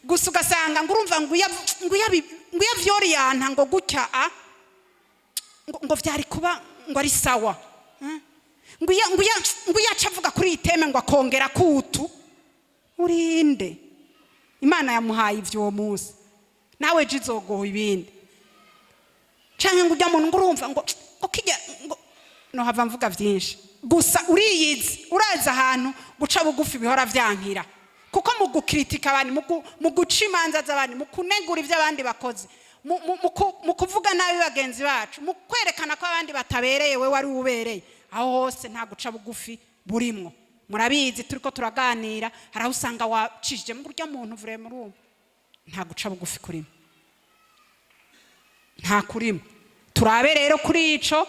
gusa. Ugasanga ngo urumva ngo iyo vyoriyanta ngo gutya a ngo vyari kuba ngo ari sawa, ngo iyo aca avuga kuri iyi thème ngo akongera kutu. Urinde Imana yamuhaye ivyo uwo munsi, nawe ejo izoguha ibindi. Canke ngo ujya muntu ngo urumva ngo kijya ngo nohava mvuga vyinshi. Gusa uriyizi, urazi ahantu guca bugufi bihora vyankira, kuko mu gukritika abandi, mu guca imanza z'abandi, mu kunegura ibyo abandi bakoze, mu kuvuga nabi bagenzi bacu, mu kwerekana ko abandi batabereye, we wari ubereye, aho hose nta guca bugufi burimwo. Murabizi, turiko turaganira, hari aho usanga wacishije mu buryo muntu vraiment, urumva nta guca bugufi kurimo, nta kurimo. Turabe rero kuri ico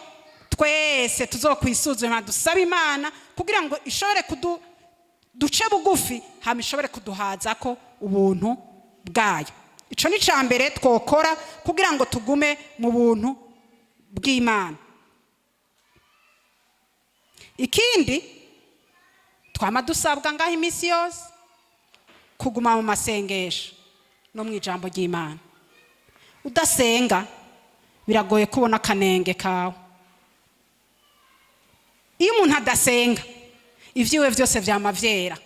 twese tuzokwisuzuma, dusabe Imana kugira ngo ishobore kudu duce bugufi, hama ishobore kuduhaza ko ubuntu bwayo. Ico ni ca mbere twokora kugira ngo tugume mu buntu bw'Imana. Ikindi twama dusabwa ngaho iminsi yose, kuguma mu masengesho no mu ijambo ry'Imana. Udasenga biragoye kubona akanenge kawe. Iyo umuntu adasenga, ibyiwe byose vyama vyera.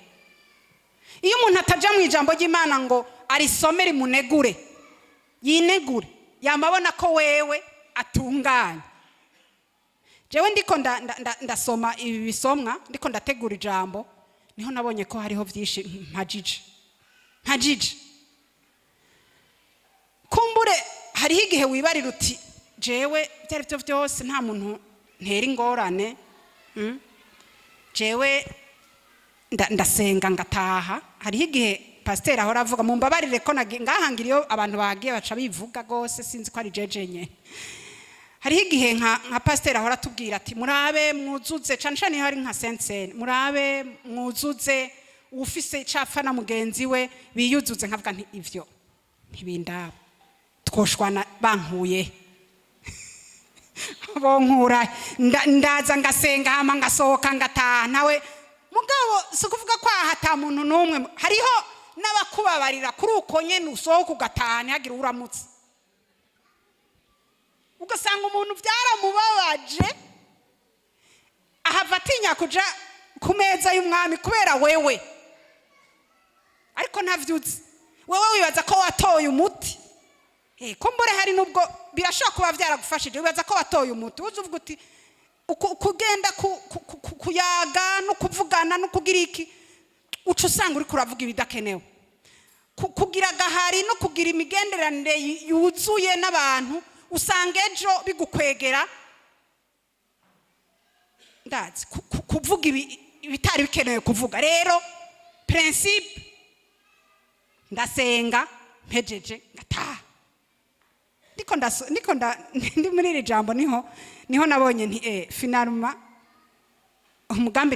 Iyo umuntu ataja mu ijambo ry'Imana ngo arisome, rimunegure, yinegure, yama abona ko wewe atunganye. Jewe ndiko ndasoma ibi bisomwa, ndiko ndategura ijambo, niho nabonye ko hariho vyinshi mpajije. Kumbure hariho igihe wibarira uti: "Jewe ibyo ari byo byose nta muntu ntera ingorane, Jewe ndasenga ngataha." Hariho igihe pasiteri ahora avuga, mumbabarire ko ngahangira iyo abantu bagiye baca bivuga rwose, sinzi ko ari jeje nyene. Hariho igihe nka pasiteri ahora atubwira ati: "Murabe mwuzuze," cane cane iyo hari nka Sainte Cène, "murabe mwuzuze, ufise icapfa na mugenzi we biyuzuze." Nkavuga nti: "Ivyo ntibindaba, twoshwana bankuye bonkura." Ndaza ngasenga, hama ngasohoka ngataha nawe. Mugabo si ukuvuga ko aha ata muntu n'umwe, hariho n'abakubabarira kuri uko nyene usohoka ugataha ntihagire uramutse. Ugasanga umuntu byaramubabaje, ahava atinya kuja ku meza y'Umwami kubera wewe, ariko ntavyuzi. Wewe wibaza ko watoye umuti. Kumbure hari nubwo birashobora kuba byaragufashije. Wibaza ko watoye umuti, uza uvuga uti kugenda kuyaga no kuvugana no kugira iki, uca usanga uriko uravuga ibidakenewe. Kugira agahari no kugira imigenderanire yuzuye n'abantu, usanga ejo bigukwegera, ndazi kuvuga ibitari bikenewe kuvuga. Rero principe, ndasenga, mpejeje ngataha. Ndiko ndi muri iri jambo, niho nabonye nti finalement umugambi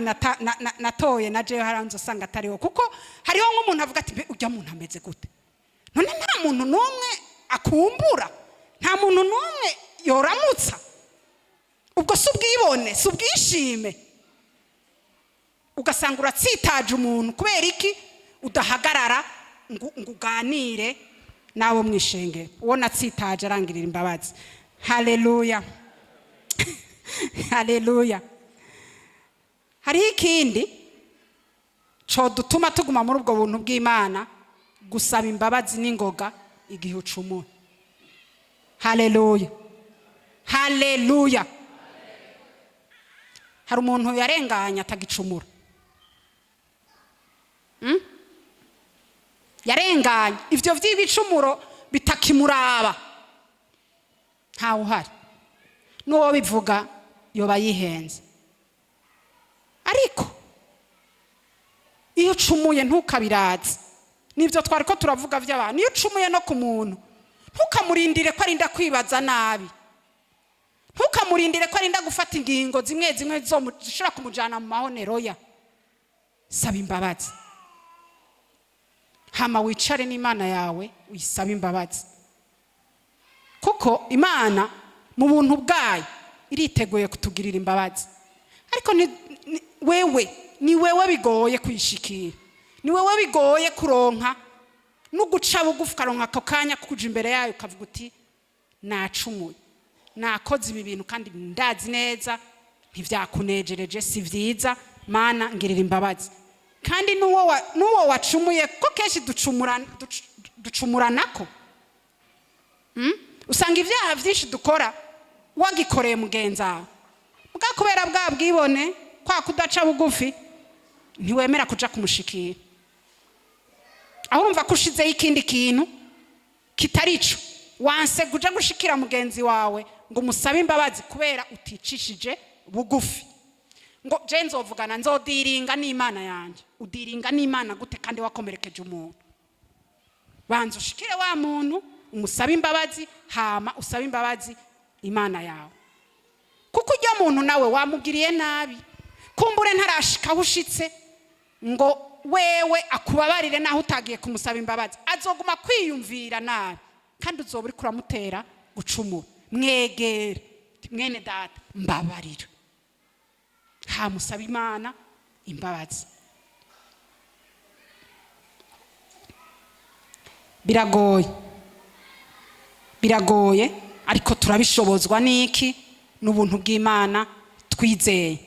natoye na jewe haranze usanga atariwo, kuko hariho nk'umuntu avuga ati: "Mbe ujya muntu ameze gute none? Nta muntu n'umwe akumbura, nta muntu n'umwe yoramutsa." Ubwo si ubwibone, si ubwishime? Ugasanga uratsitaje umuntu kubera iki? Udahagarara ngo uganire n'abo mwishengero. Uwo natsitaje arangirira imbabazi. Haleluya, haleluya. Hariho ikindi codutuma tuguma muri ubwo buntu bw'Imana: gusaba imbabazi n'ingoga igihe ucumuye. Haleluya, haleluya. Hari umuntu yarenganye atagicumura? Yarenganye ivyo vy'ibicumuro bitakimuraba? Ntawe uhari, n'uwo bivuga yoba yihenze. Ariko iyo ucumuye ntukabiraze. Nibyo twari ko turavuga by'abantu. Iyo ucumuye no ku muntu, ntukamurindire ko arinda kwibaza nabi. Ntukamurindire ko arinda gufata ingingo zimwe zimwe zishobora kumujyana mu mahonero. Ya saba imbabazi, hama wicare n'Imana yawe uyisabe imbabazi, kuko Imana mu buntu bwayo iriteguye kutugirira imbabazi. Ariko wewe, ni wewe bigoye kwishikira, ni wewe bigoye kuronka no guca bugufi, ukaronka ako kanya ko kuja imbere yayo ukavuga uti: "Nacumuye, nakoze ibi bintu kandi ndazi neza ntivyakunejereje, si vyiza. Mana, ngirira imbabazi." Kandi n'uwo wacumuye ko, kenshi ducumuranako. Usanga ibyaha byinshi dukora wagikoreye mugenzi wawe bwa kubera bwa bwibone, kwa kudaca bugufi, ntiwemera kuja kumushikira. Aho urumva ko ushizeho ikindi kintu kitari ico, wanse kuja gushikira mugenzi wawe ngo umusabe imbabazi kubera uticishije bugufi. Ngo je nzovugana, nzodiringa n'Imana yanjye. Udiringa n'Imana gute kandi wakomerekeje umuntu? Banza ushikire wa muntu umusabe imbabazi, hama usabe imbabazi Imana yawe, kuko ujya muntu nawe wamugiriye nabi, kumbure ntarashika aho ushitse ngo wewe akubabarire. Naho utagiye kumusaba imbabazi, azoguma kwiyumvira nabi kandi uzoba uriko uramutera gucumura. Mwegere: "Mwene data, mbabarira." Hamusaba Imana imbabazi. Biragoye, biragoye, ariko turabishobozwa n'iki? N'ubuntu bw'Imana twizeye.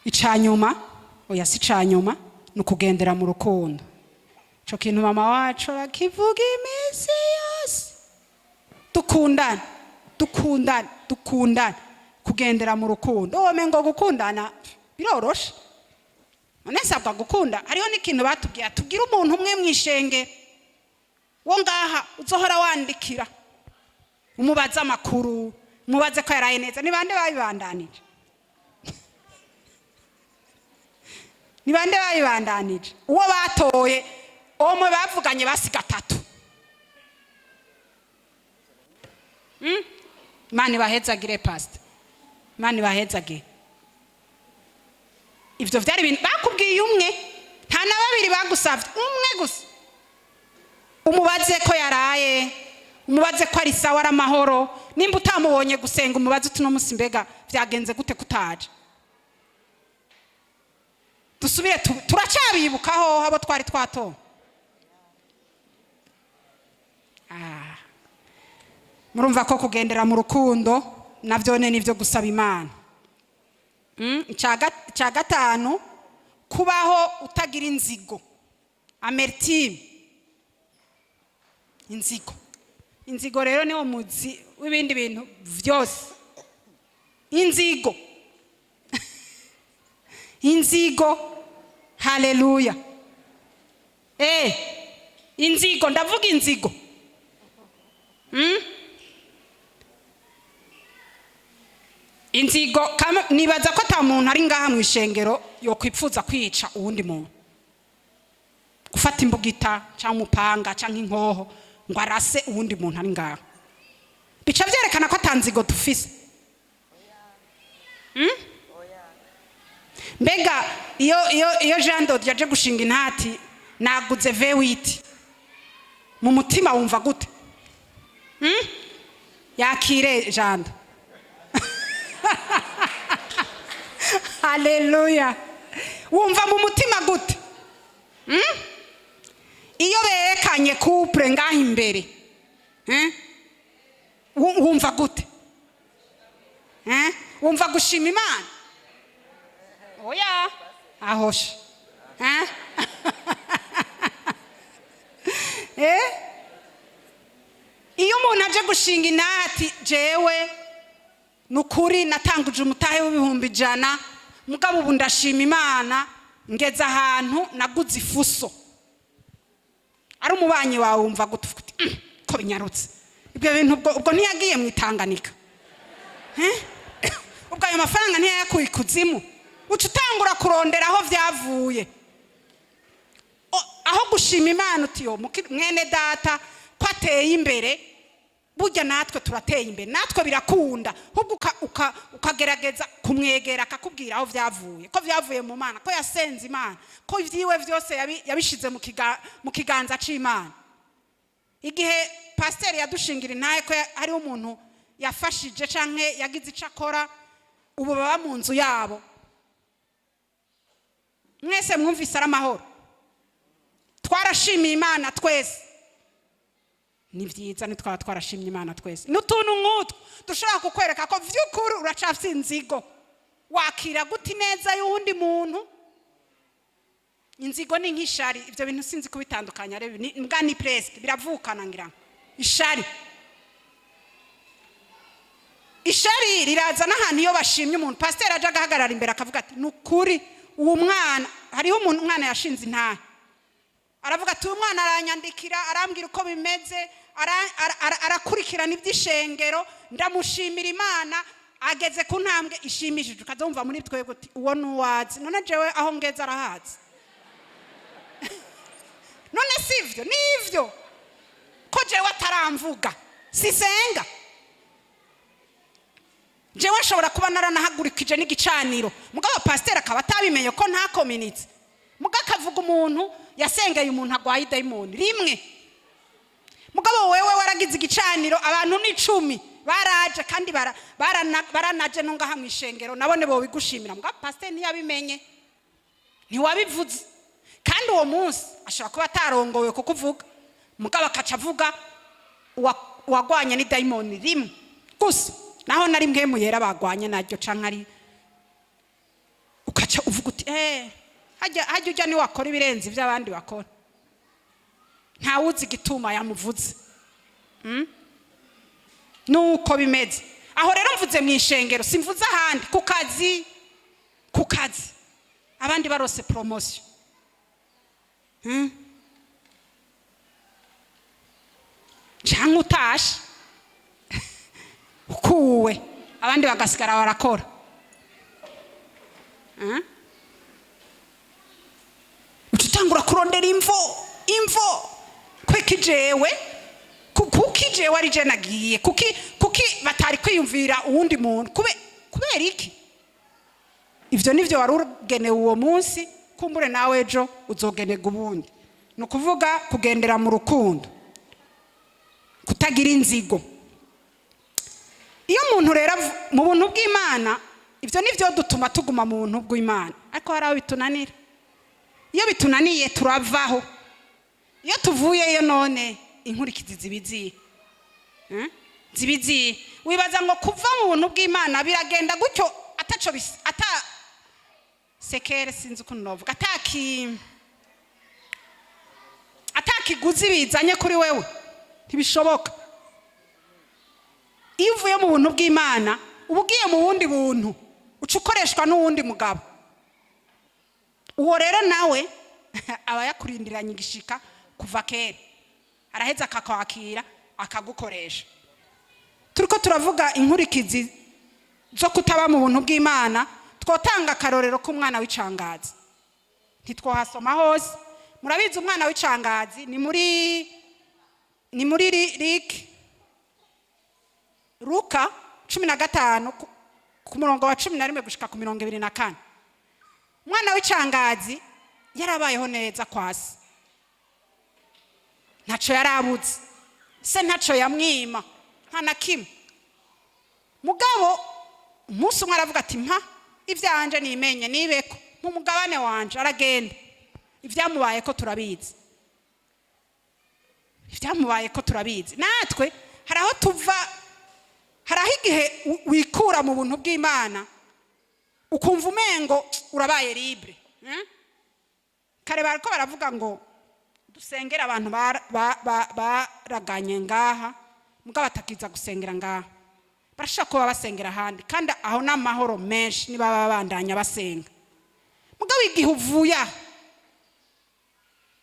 Icanyuma, oya, si icanyuma, ni ukugendera mu rukundo. Ico kintu mama wacu arakivuga iminsi yose: dukundane, dukundane, dukundane. Kugendera mu rukundo, womengo gukundana biroroshe. None nsabwa gukunda? Hariho n'ikintu batubwiye: tubwire umuntu umwe mw'ishenge wo ngaha uzohora wandikira, umubaze amakuru, umubaze ko yaraye neza. Ni bande babibandanije? Ni bande babibandanije? Uwo batoye, omwe bavuganye basiga atatu. Imana ibahezagire, pastor, Imana ibahezagire. Ivyo vyari ibintu bakubwiye, umwe, nta na babiri bagusavye, umwe gusa. Umubaze ko yaraye, umubaze ko ari sawa, ari amahoro. Nimba utamubonye gusenga, umubaze uti: "Uno munsi mbega vyagenze gute kutaje?" Dusubire turacyabibukaho abo twari twatowe. Murumva ko kugendera mu rukundo navyone nivyo gusaba Imana. Icya gatanu, kubaho utagira inzigo, amertime, inzigo. Inzigo rero niwo muzi w'ibindi bintu vyose. Inzigo, inzigo, haleluya! Inzigo, ndavuga inzigo. Inzigo, nibaza ko ata muntu ari ngaha mu ishengero yokwipfuza kwica uwundi muntu, gufata imbugita cyangwa umupanga cyangwa inkoho ngo arase uwundi muntu ari ngaha. Bica byerekana ko ata nzigo dufise. Mbega iyo Jean Dodi yaje gushinga intati, naguze V8, mu mutima wumva gute? Yakire Jean. Haleluya! Wumva mu mutima gute? Iyo berekanye couple ngaha imbere, Wumva gute? Wumva gushima Imana? Oya, ahoshe. Iyo umuntu aje gushinga inati: "Jewe nukuri natanguje umutahe w'100,000, mugabo ubu ndashima Imana ngeze ahantu naguze ifuso," ari umubanyi wawe, wumva gute? Uvuga uti: "Ko binyarutse ibyo bintu, ubwo ntiyagiye mu Itanganika? Ubwo ayo mafaranga ntiyayakuye ikuzimu?" Uca utangura kurondera aho byavuye. Aho gushima Imana uti: "Yo mwene data ko ateye imbere." Burya natwe turateye imbere, natwe birakunda. Ahubwo ukagerageza kumwegera, akakubwira aho byavuye, ko byavuye mu Mana, ko yasenze Imana, ko ibyiwe byose yabishize mu kiganza c'Imana. Igihe pasiteri yadushingira intahe ko hariho umuntu yafashije canke yagize ico akora, ubu baba mu nzu yabo, mwese mwumvise ari amahoro. Twarashimiye Imana twese. Ni byiza ntitwaba twarashimye Imana twese? N'utuntu nk'utwo dushobora kukwereka ko vy'ukuri uracafise inzigo. Wakira gute ineza y'uwundi muntu? Inzigo ni nk'ishari. Ibyo bintu sinzi kubitandukanya rero, mbwa ni presque biravukana ngira ngo. Ishari riraza n'ahantu iyo bashimye umuntu. Pasiteri aje agahagarara imbere akavuga ati: "Ni ukuri uwo mwana." Hariho umuntu, umwana yashinze intahe, aravuga ati: "Uyu mwana aranyandikira, arambwira uko bimeze, arakurikirana iby'ishengero, ndamushimira Imana, ageze ku ntambwe ishimishije." Ukaza wumva muri twebwe uti: "Uwo ni uwazi. None jewe aho ngeze arahazi? None si ivyo nivyo ko jewe ataramvuga? Sisenga jewe? Nshobora kuba naranahagurikije n'igicaniro, mugabo pasiteri akaba atabimenye ko ntakominitse." Mugabo akavuga umuntu yasengeye umuntu agwaye idayimoni rimwe, mugabo wewe waragize igicaniro, abantu ni 10 baraje, kandi baranaje no ngaha mu ishengero, nabone bobigushimira. Mugabo pasiteri ntiyabimenye, ntiwabivuze. Kandi uwo munsi ashobora kuba atarongowe kukuvuga, mugabo akaca avuga uwagwanye n'idayimoni rimwe gusa, naho nari mbwe yera bagwanye naryo, canke ari ukaca uvuga uti: "Hajya hajya ujya niwakora ibirenze ibyo abandi bakora." Ntawuzi igituma yamuvuze. Nuko bimeze aho rero. Mvuze mu ishengero, simvuze ahandi. Ku kazi, ku kazi abandi barose promotion. Canke utashe ukuwe, abandi bagasigara barakora. Uca utangura kurondera imvo, imvo kweki jewe, kuki jewe ari je nagiye, kuki batari kwiyumvira uwundi muntu, kubera iki? Ivyo nivyo wari ugenewe uwo munsi. Kumbure nawe ejo uzogenerwa ubundi. Ni ukuvuga kugendera mu rukundo, kutagira inzigo. Iyo umuntu rero mu buntu bw'Imana, ibyo nivyo dutuma tuguma mu buntu bw'Imana. Ariko hari aho bitunanira. Iyo bitunaniye turavaho. Iyo tuvuyeyo, none inkurikizi zibiziye? Zibiziye? Wibaza ngo kuva mu buntu bw'Imana biragenda gutyo ataco ata sekere, sinzi ukuntu novuga, atakiguzi bizanye kuri wewe? Ntibishoboka. Iyo uvuye mu buntu bw'Imana, uba ugiye mu bundi buntu, uca ukoreshwa n'uwundi mugabo. Uwo rero nawe aba yakurindiranye igishika kuva kera, araheza akakwakira, akagukoresha. Turiko turavuga inkurikizi zo kutaba mu buntu bw'Imana, twotanga akarorero k'umwana w'icangazi. Ntitwohasoma hose, murabizi. Umwana w'icangazi ni muri Luka 15, ku murongo wa 11 gushika ku 24. Umwana w'icangazi yarabayeho neza kwa se, ntaco yarabuze, se ntaco yamwima, nta na kimwe. Mugabo umunsi umwe aravuga ati: "Mpa ivyanje nimenye nibeko mu mugabane wanje." Aragenda. Ibyamubaye ko turabizi, ibyamubaye ko turabizi. Natwe hari aho tuva, hari aho igihe wikura mu buntu bw'Imana, ukumva umengo urabaye libre, eh? Kare bariko baravuga ngo dusengere abantu baraganye ngaha, mugabo batakiza gusengera ngaha. Barashobora kuba basengera ahandi, kandi aho ni amahoro menshi niba babandanya basenga. Mugabo igihe uvuye aha,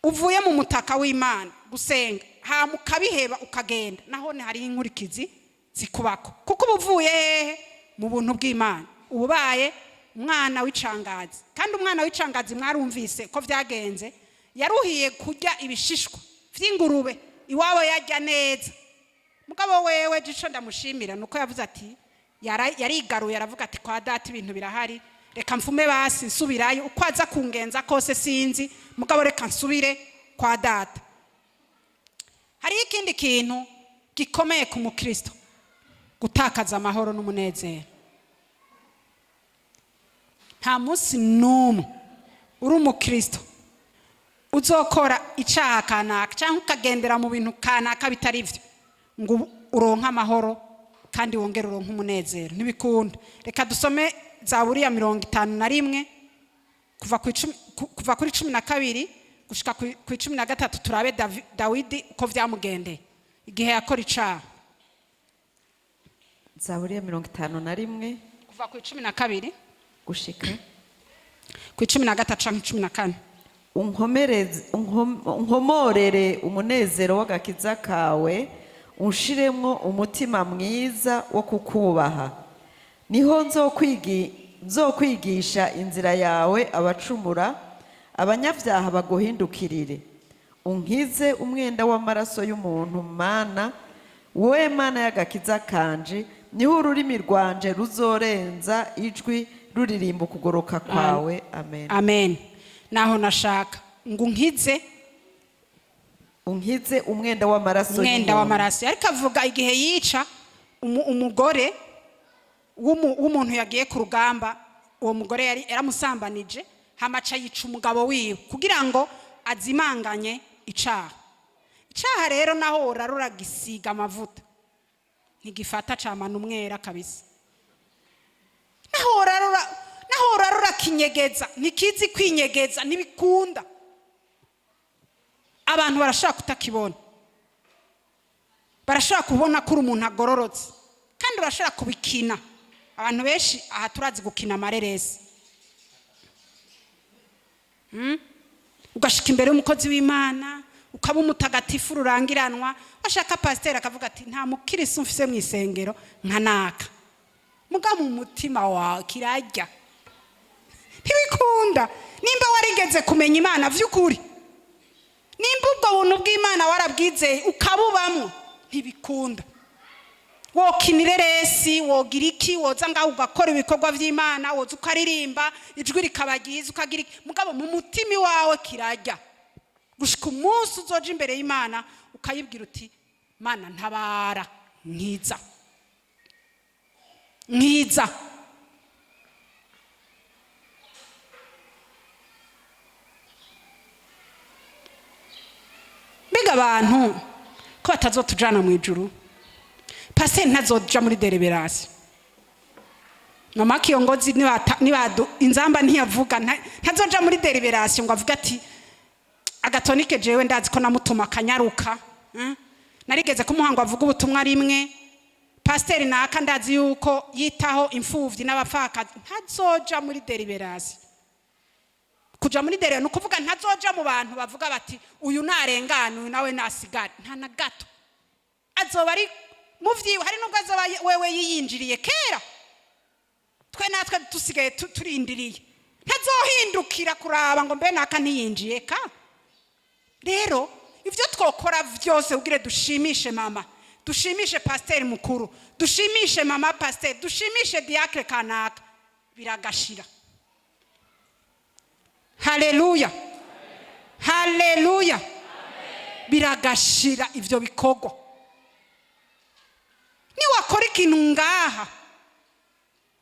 uvuye mu mutaka w'Imana gusenga, hama ukabiheba ukagenda, nahone hariho inkurikizi zikubako, kuko uba uvuye hehe? Mu buntu bw'Imana. Uba ubaye umwana w'icangazi. Kandi umwana w'icangazi mwarumvise ko byagenze, yaruhiye kurya ibishishwa vy'ingurube. Iwabo yarya neza. Mugabo wewe jico ndamushimira nuko yavuze ati yarigaruye, aravuga ati: "Kwa data ibintu birahari, reka mfume basi nsubirayo, uko aza kungenza kose sinzi, mugabo reka nsubire kwa data." Hariho ikindi kintu gikomeye ku mukristo: gutakaza amahoro n'umunezero. Nta munsi n'umwe uri umukristo uzokora icyaha kanaka cyangwa ukagendera mu bintu kanaka bitari byo ngo uronke amahoro kandi wongere uronke umunezero, ntibikunda. Reka dusome Zaburi ya 51, kuva kuri 12 gushika ku 13, turabe Dawidi uko byamugendeye igihe yakora icaha. Zaburi ya 51. Kuva ku 12 Gushika ku 13 canke 14. Unkomorere umunezero w'agakiza kawe, unshiremwo umutima mwiza wo kukubaha. Niho nzokwigisha inzira yawe abacumura, abanyabyaha baguhindukirire. Unkize umwenda w'amaraso y'umuntu, Mana, wowe Mana y'agakiza kanje. Niho ururimi rwanje ruzorenza ijwi ruririmba ukugoroka kwawe. Amen. Amen. Naho nashaka ngo unkize Unkize umwenda w'amaraso umwenda y'umuntu. w'amaraso. Ariko avuga igihe yica umugore w'umuntu yagiye ku rugamba. Uwo mugore yari yaramusambanije, hamaca yica umugabo wiwe kugira ngo azimanganye icaha. Icaha rero, naho worarura gisiga amavuta, ntigifata, camana umwera kabisa. Naho worarura kinyegeza, ntikizi kwinyegeza, ntibikunda. Abantu barashaka kutakibona, barashobora kubona ko uri umuntu agororotse, kandi urashobora kubikina. Abantu benshi aha turazi gukina amareresi. Ugashika imbere y'umukozi w'Imana ukaba umutagatifu rurangiranwa, washaka pasiteri akavuga ati: "Nta mukirisi mfise mu isengero nka naka." Muga mu mutima wawe kirajya, ntibikunda. Nimba warigeze kumenya Imana vy'ukuri, nimba ubwo buntu bw'Imana warabwizeye ukabubamwo, ntibikunda. Wokina ireresi, wogira iki, woza ngaho ugakora ibikorwa by'Imana, woza ukaririmba ijwi rikaba ryiza, ukagira iki, mugabo mu mutima iwawe kirajya, gushika umunsi uzoja imbere y'Imana ukayibwira uti: "Mana, ntabara, nkiza, nkiza." Mbega abantu ko batazotujana mu ijuru? Pasiteri ntazoja muri délibération, mama kiyongozi nibadu inzamba ntiyavuga, ntazoja muri délibération ngo avuge ati: "Agatonike jewe ndazi ko namutuma akanyaruka, Narigeze kumuha ngo avuge ubutumwa rimwe. Pasiteri naka ndazi yuko yitaho imfuvyi n'abapfakazi." Ntazoja muri délibération. Kuja muri délibération ni ukuvuga ntazoja mu bantu bavuga bati: "Uyu narengana, uyu nawe nasigare." Nta na gato, azoba ari mu vyiwe. Hari nubwo azoba wewe yiyinjiriye kera, twe natwe dusigaye turindiriye. Ntazohindukira kuraba ngo mbe naka ntiyinjiye ka. Rero ibyo twokora byose ubwire dushimishe mama, dushimishe pasiteri mukuru, dushimishe mama pasiteri, dushimishe diacre kanaka, biragashira. Haleluya, haleluya! Biragashira ivyo bikorwa. Niwakora ikintu ngaha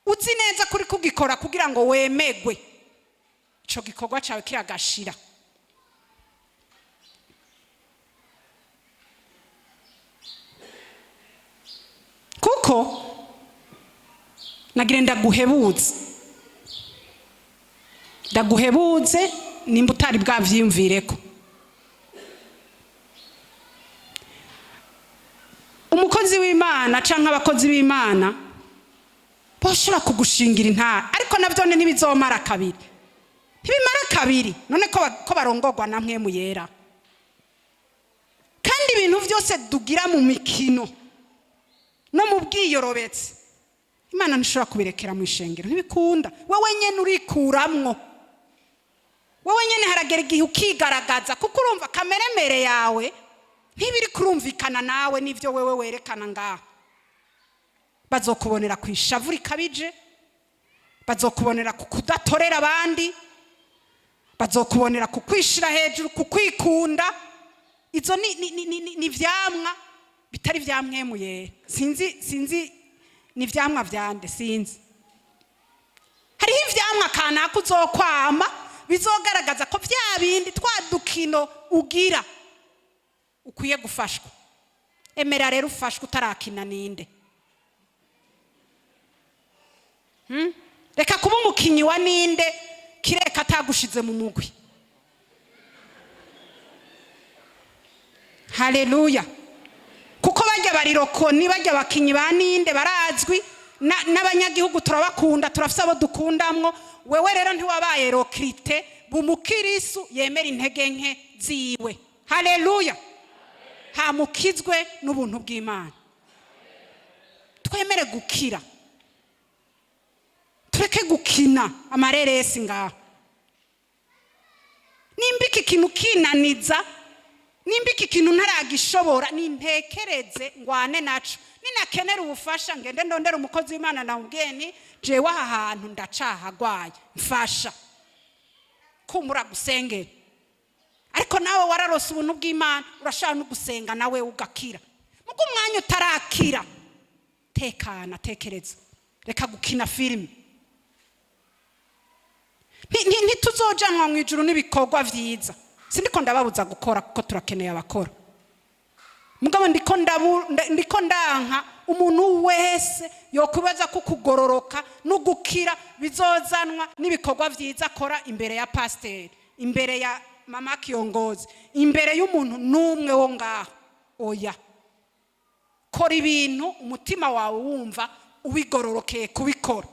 uzi neza kuri kugikora kugira ngo wemegwe, ico gikorwa cawe kiragashira. Kuko nagira ndaguhebuze, ndaguhebuze, nimba utari bwavyiyumvireko, umukozi w'Imana canke abakozi b'Imana boshobora kugushingira intara, ariko navyo ntibizomara kabiri, ntibimara kabiri. None ko barongorwa na Mpwemu Yera, kandi ibintu byose dugira mu mikino no mu bwiyorobetse, Imana ntishobora kubirekera mu ishengero, ntibikunda. Wowe nyene urikuramwo, wowe nyene haragera igihe ukigaragaza, kuko urumva kameremere yawe. Ntibiri kurumvikana nawe n'ibyo wewe werekana ngaha. Bazokubonera ku ishavu rikabije, bazokubonera ku kudatorera abandi, bazokubonera ku kwishira hejuru, ku kwikunda. Izo ni ivyamwa bitari vya Mpwemu Yera. Sinzi ni ivyamwa vyande, sinzi. Hariho ivyamwa kanaka uzokwama bizogaragaza ko vya bindi twa dukino ugira ukwiye gufashwa. Emera rero ufashwe utarakina ninde. Reka kuba umukinyi wa ninde kireka atagushize mu mugwi. Haleluya! Kuko bajya barirokoni, bajya abakinyi ba ninde barazwi n'abanyagihugu, turabakunda, turafise abo dukundamwo. Wewe rero ntiwabaye recruté, bumukirisu yemera intege nke ziwe. Haleluya! Hamukizwe n'ubuntu bw'Imana. Twemere gukira, tureke gukina amareresi ngaho. Nimba iki kintu kinaniza, nimba iki kintu ntaragishobora, nintekereze ngwane naco. Ninakenera ubufasha, ngende ndondera umukozi w'Imana namubwiye nti: "Jewe aha hantu ndacahagwaye, mfasha." Kumbura gusengera, ariko nawe wararose ubuntu bw'Imana, urashobora no gusenga nawe ugakira. Mugo umwanya utarakira, tekana, tekereza, reka gukina filime. Ntituzojanwa mu ijuru n'ibikorwa vyiza. Sindiko ndababuza gukora, kuko turakeneye abakora. Mugabo ndiko ndanka umuntu wese yokwibaza ko kugororoka no gukira bizozanwa n'ibikorwa vyiza akora imbere ya pasiteri, imbere ya mama kiyongozi, imbere y'umuntu n'umwe wo ngaho. Oya, kora ibintu umutima wawe wumva ubigororokeye kubikora.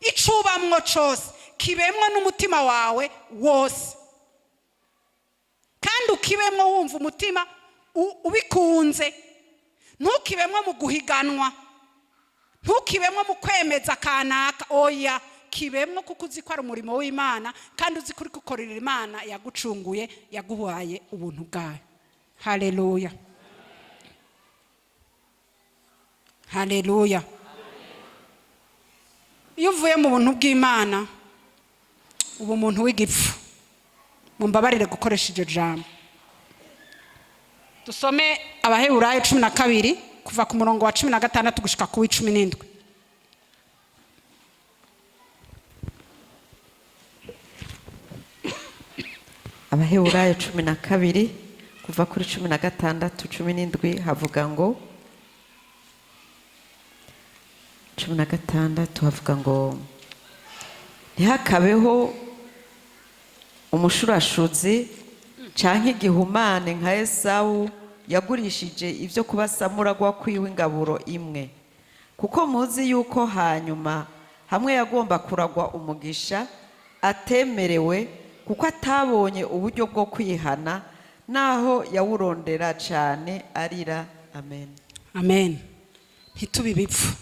Icubamwo cose kibemwo n'umutima wawe wose, kandi ukibemwo wumva umutima ubikunze. Ntukibemwo mu guhiganwa, ntukibemwo mu kwemeza kanaka. Oya, kibemwo kuko uzi ko ari umurimo w'Imana, kandi uzi ko uri gukorera Imana yagucunguye, yaguhaye ubuntu bwayo. Haleluya, haleluya! Iyo uvuye mu buntu bw'Imana, uba umuntu w'igipfu. Mumbabarire gukoresha iryo jambo. Dusome Abaheburayo 12, kuva ku murongo wa 16 gushika ku w'icumi n'indwi. Abaheburayo 12, kuva kuri 16, 17, havuga ngo, 16 havuga ngo: "Ntihakabeho umushurashuzi canke igihumane nka Esawu yagurishije ibyo kuba samuragwa kwiwe ingaburo imwe. Kuko muzi yuko hanyuma hamwe yagomba kuragwa umugisha atemerewe, kuko atabonye uburyo bwo kwihana, naho yawurondera cane arira." Amen. Amen. Ntitube ibipfu.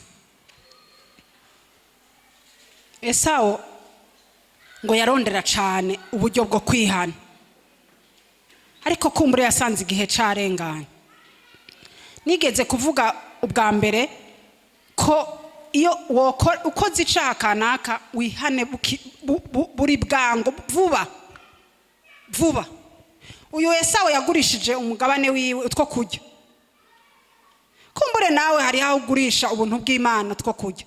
Esawo ngo yarondera cane uburyo bwo kwihana, ariko kumbure yasanze igihe carenganye. Nigeze kuvuga ubwa mbere ko iyo ukoze icaha kanaka, wihane buri bwango, vuba vuba. Uyu Esawo yagurishije umugabane wiwe utwo kurya. Kumbure nawe hari aho ugurisha ubuntu bw'Imana two kurya,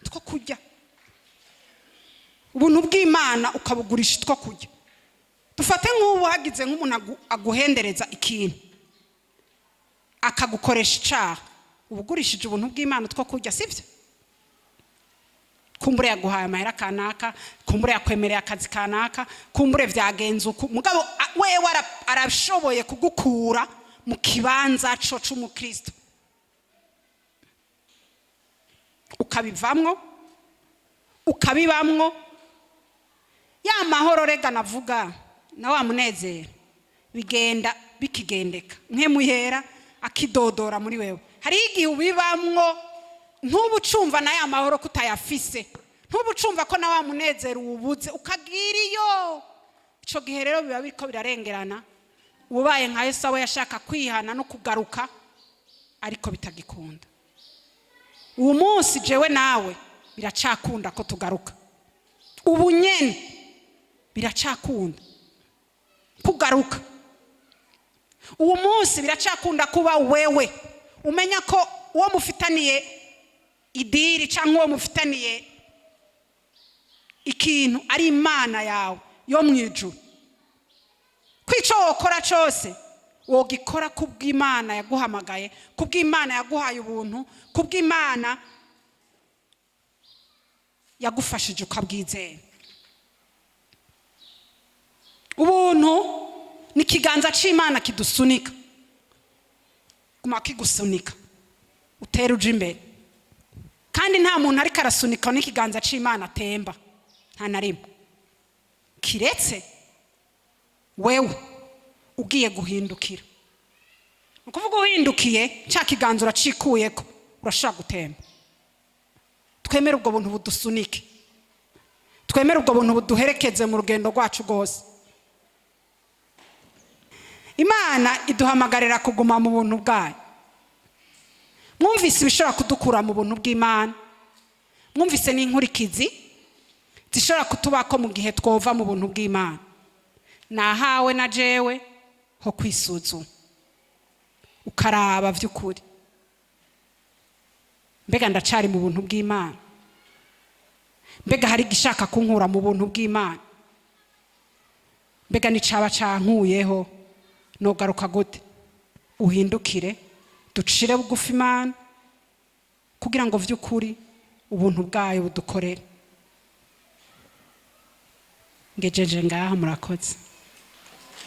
two kurya. Ubuntu bw'Imana ukabugurisha two kurya. Dufate nk'ubu hagize nk'umuntu aguhendereza ikintu, akagukoresha icaha, uba ugurishije ubuntu bw'Imana two kurya, sibyo? Kumbure yaguhaye amahera kanaka, kumbure yakwemereye akazi kanaka, kumbure vyagenze uku, mugabo wewe arashoboye kugukura mu kibanza co c'umukristo, ukabivamwo, ukabibamwo. Ya mahoro rega navuga na wa munezero bigenda bikigendeka, Mpwemu Yera akidodora muri wewe. Hariho igihe ubibamwo, ntubu ucumva na ya mahoro ko utayafise, ntubu ucumva ko na wa munezero uwubuze, ukagira iyo. Ico gihe rero biba biriko birarengerana. Ubaye nka Esawu yashaka kwihana no kugaruka, ariko bitagikunda. Uwo munsi jewe nawe biracakunda ko tugaruka. Ubu nyene biracakunda kugaruka. Uwo munsi biracakunda kuba wewe umenya ko uwo mufitaniye idiri cyangwa uwo mufitaniye ikintu ari Imana yawe yo mu ijuru, ko icyo wokora cyose wogikora kubw'Imana yaguhamagaye, kubw'Imana yaguhaye ubuntu, kubw'Imana yagufashije ukabwizera. Ubuntu ni ikiganza cy'Imana kidusunika, guma kigusunika utera uja imbere. Kandi nta muntu ariko arasunika n'ikiganza cy'Imana atemba, nta na rimwe, kiretse wewe ugiye guhindukira. Ni ukuvuga uhindukiye, cya kiganza uracikuyeko, urashobora gutemba. Twemere ubwo buntu budusunike, twemere ubwo buntu buduherekeze mu rugendo rwacu rwose. Imana iduhamagarira kuguma mu buntu bwayo. Mwumvise ibishobora kudukura mu buntu bw'Imana, mwumvise n'inkurikizi zishobora kutubako mu gihe twova mu buntu bw'Imana. Nahawe na jewe ho kwisuzuma, ukaraba by'ukuri: mbega ndacari mu buntu bw'Imana? Mbega hari igishaka kunkura mu buntu bw'Imana? Mbega n'icaba cankuyeho nogaruka gute? Uhindukire, ducire bugufi Imana kugira ngo vy'ukuri ubuntu bwayo budukorere. Ngejeje ngaha, murakoze.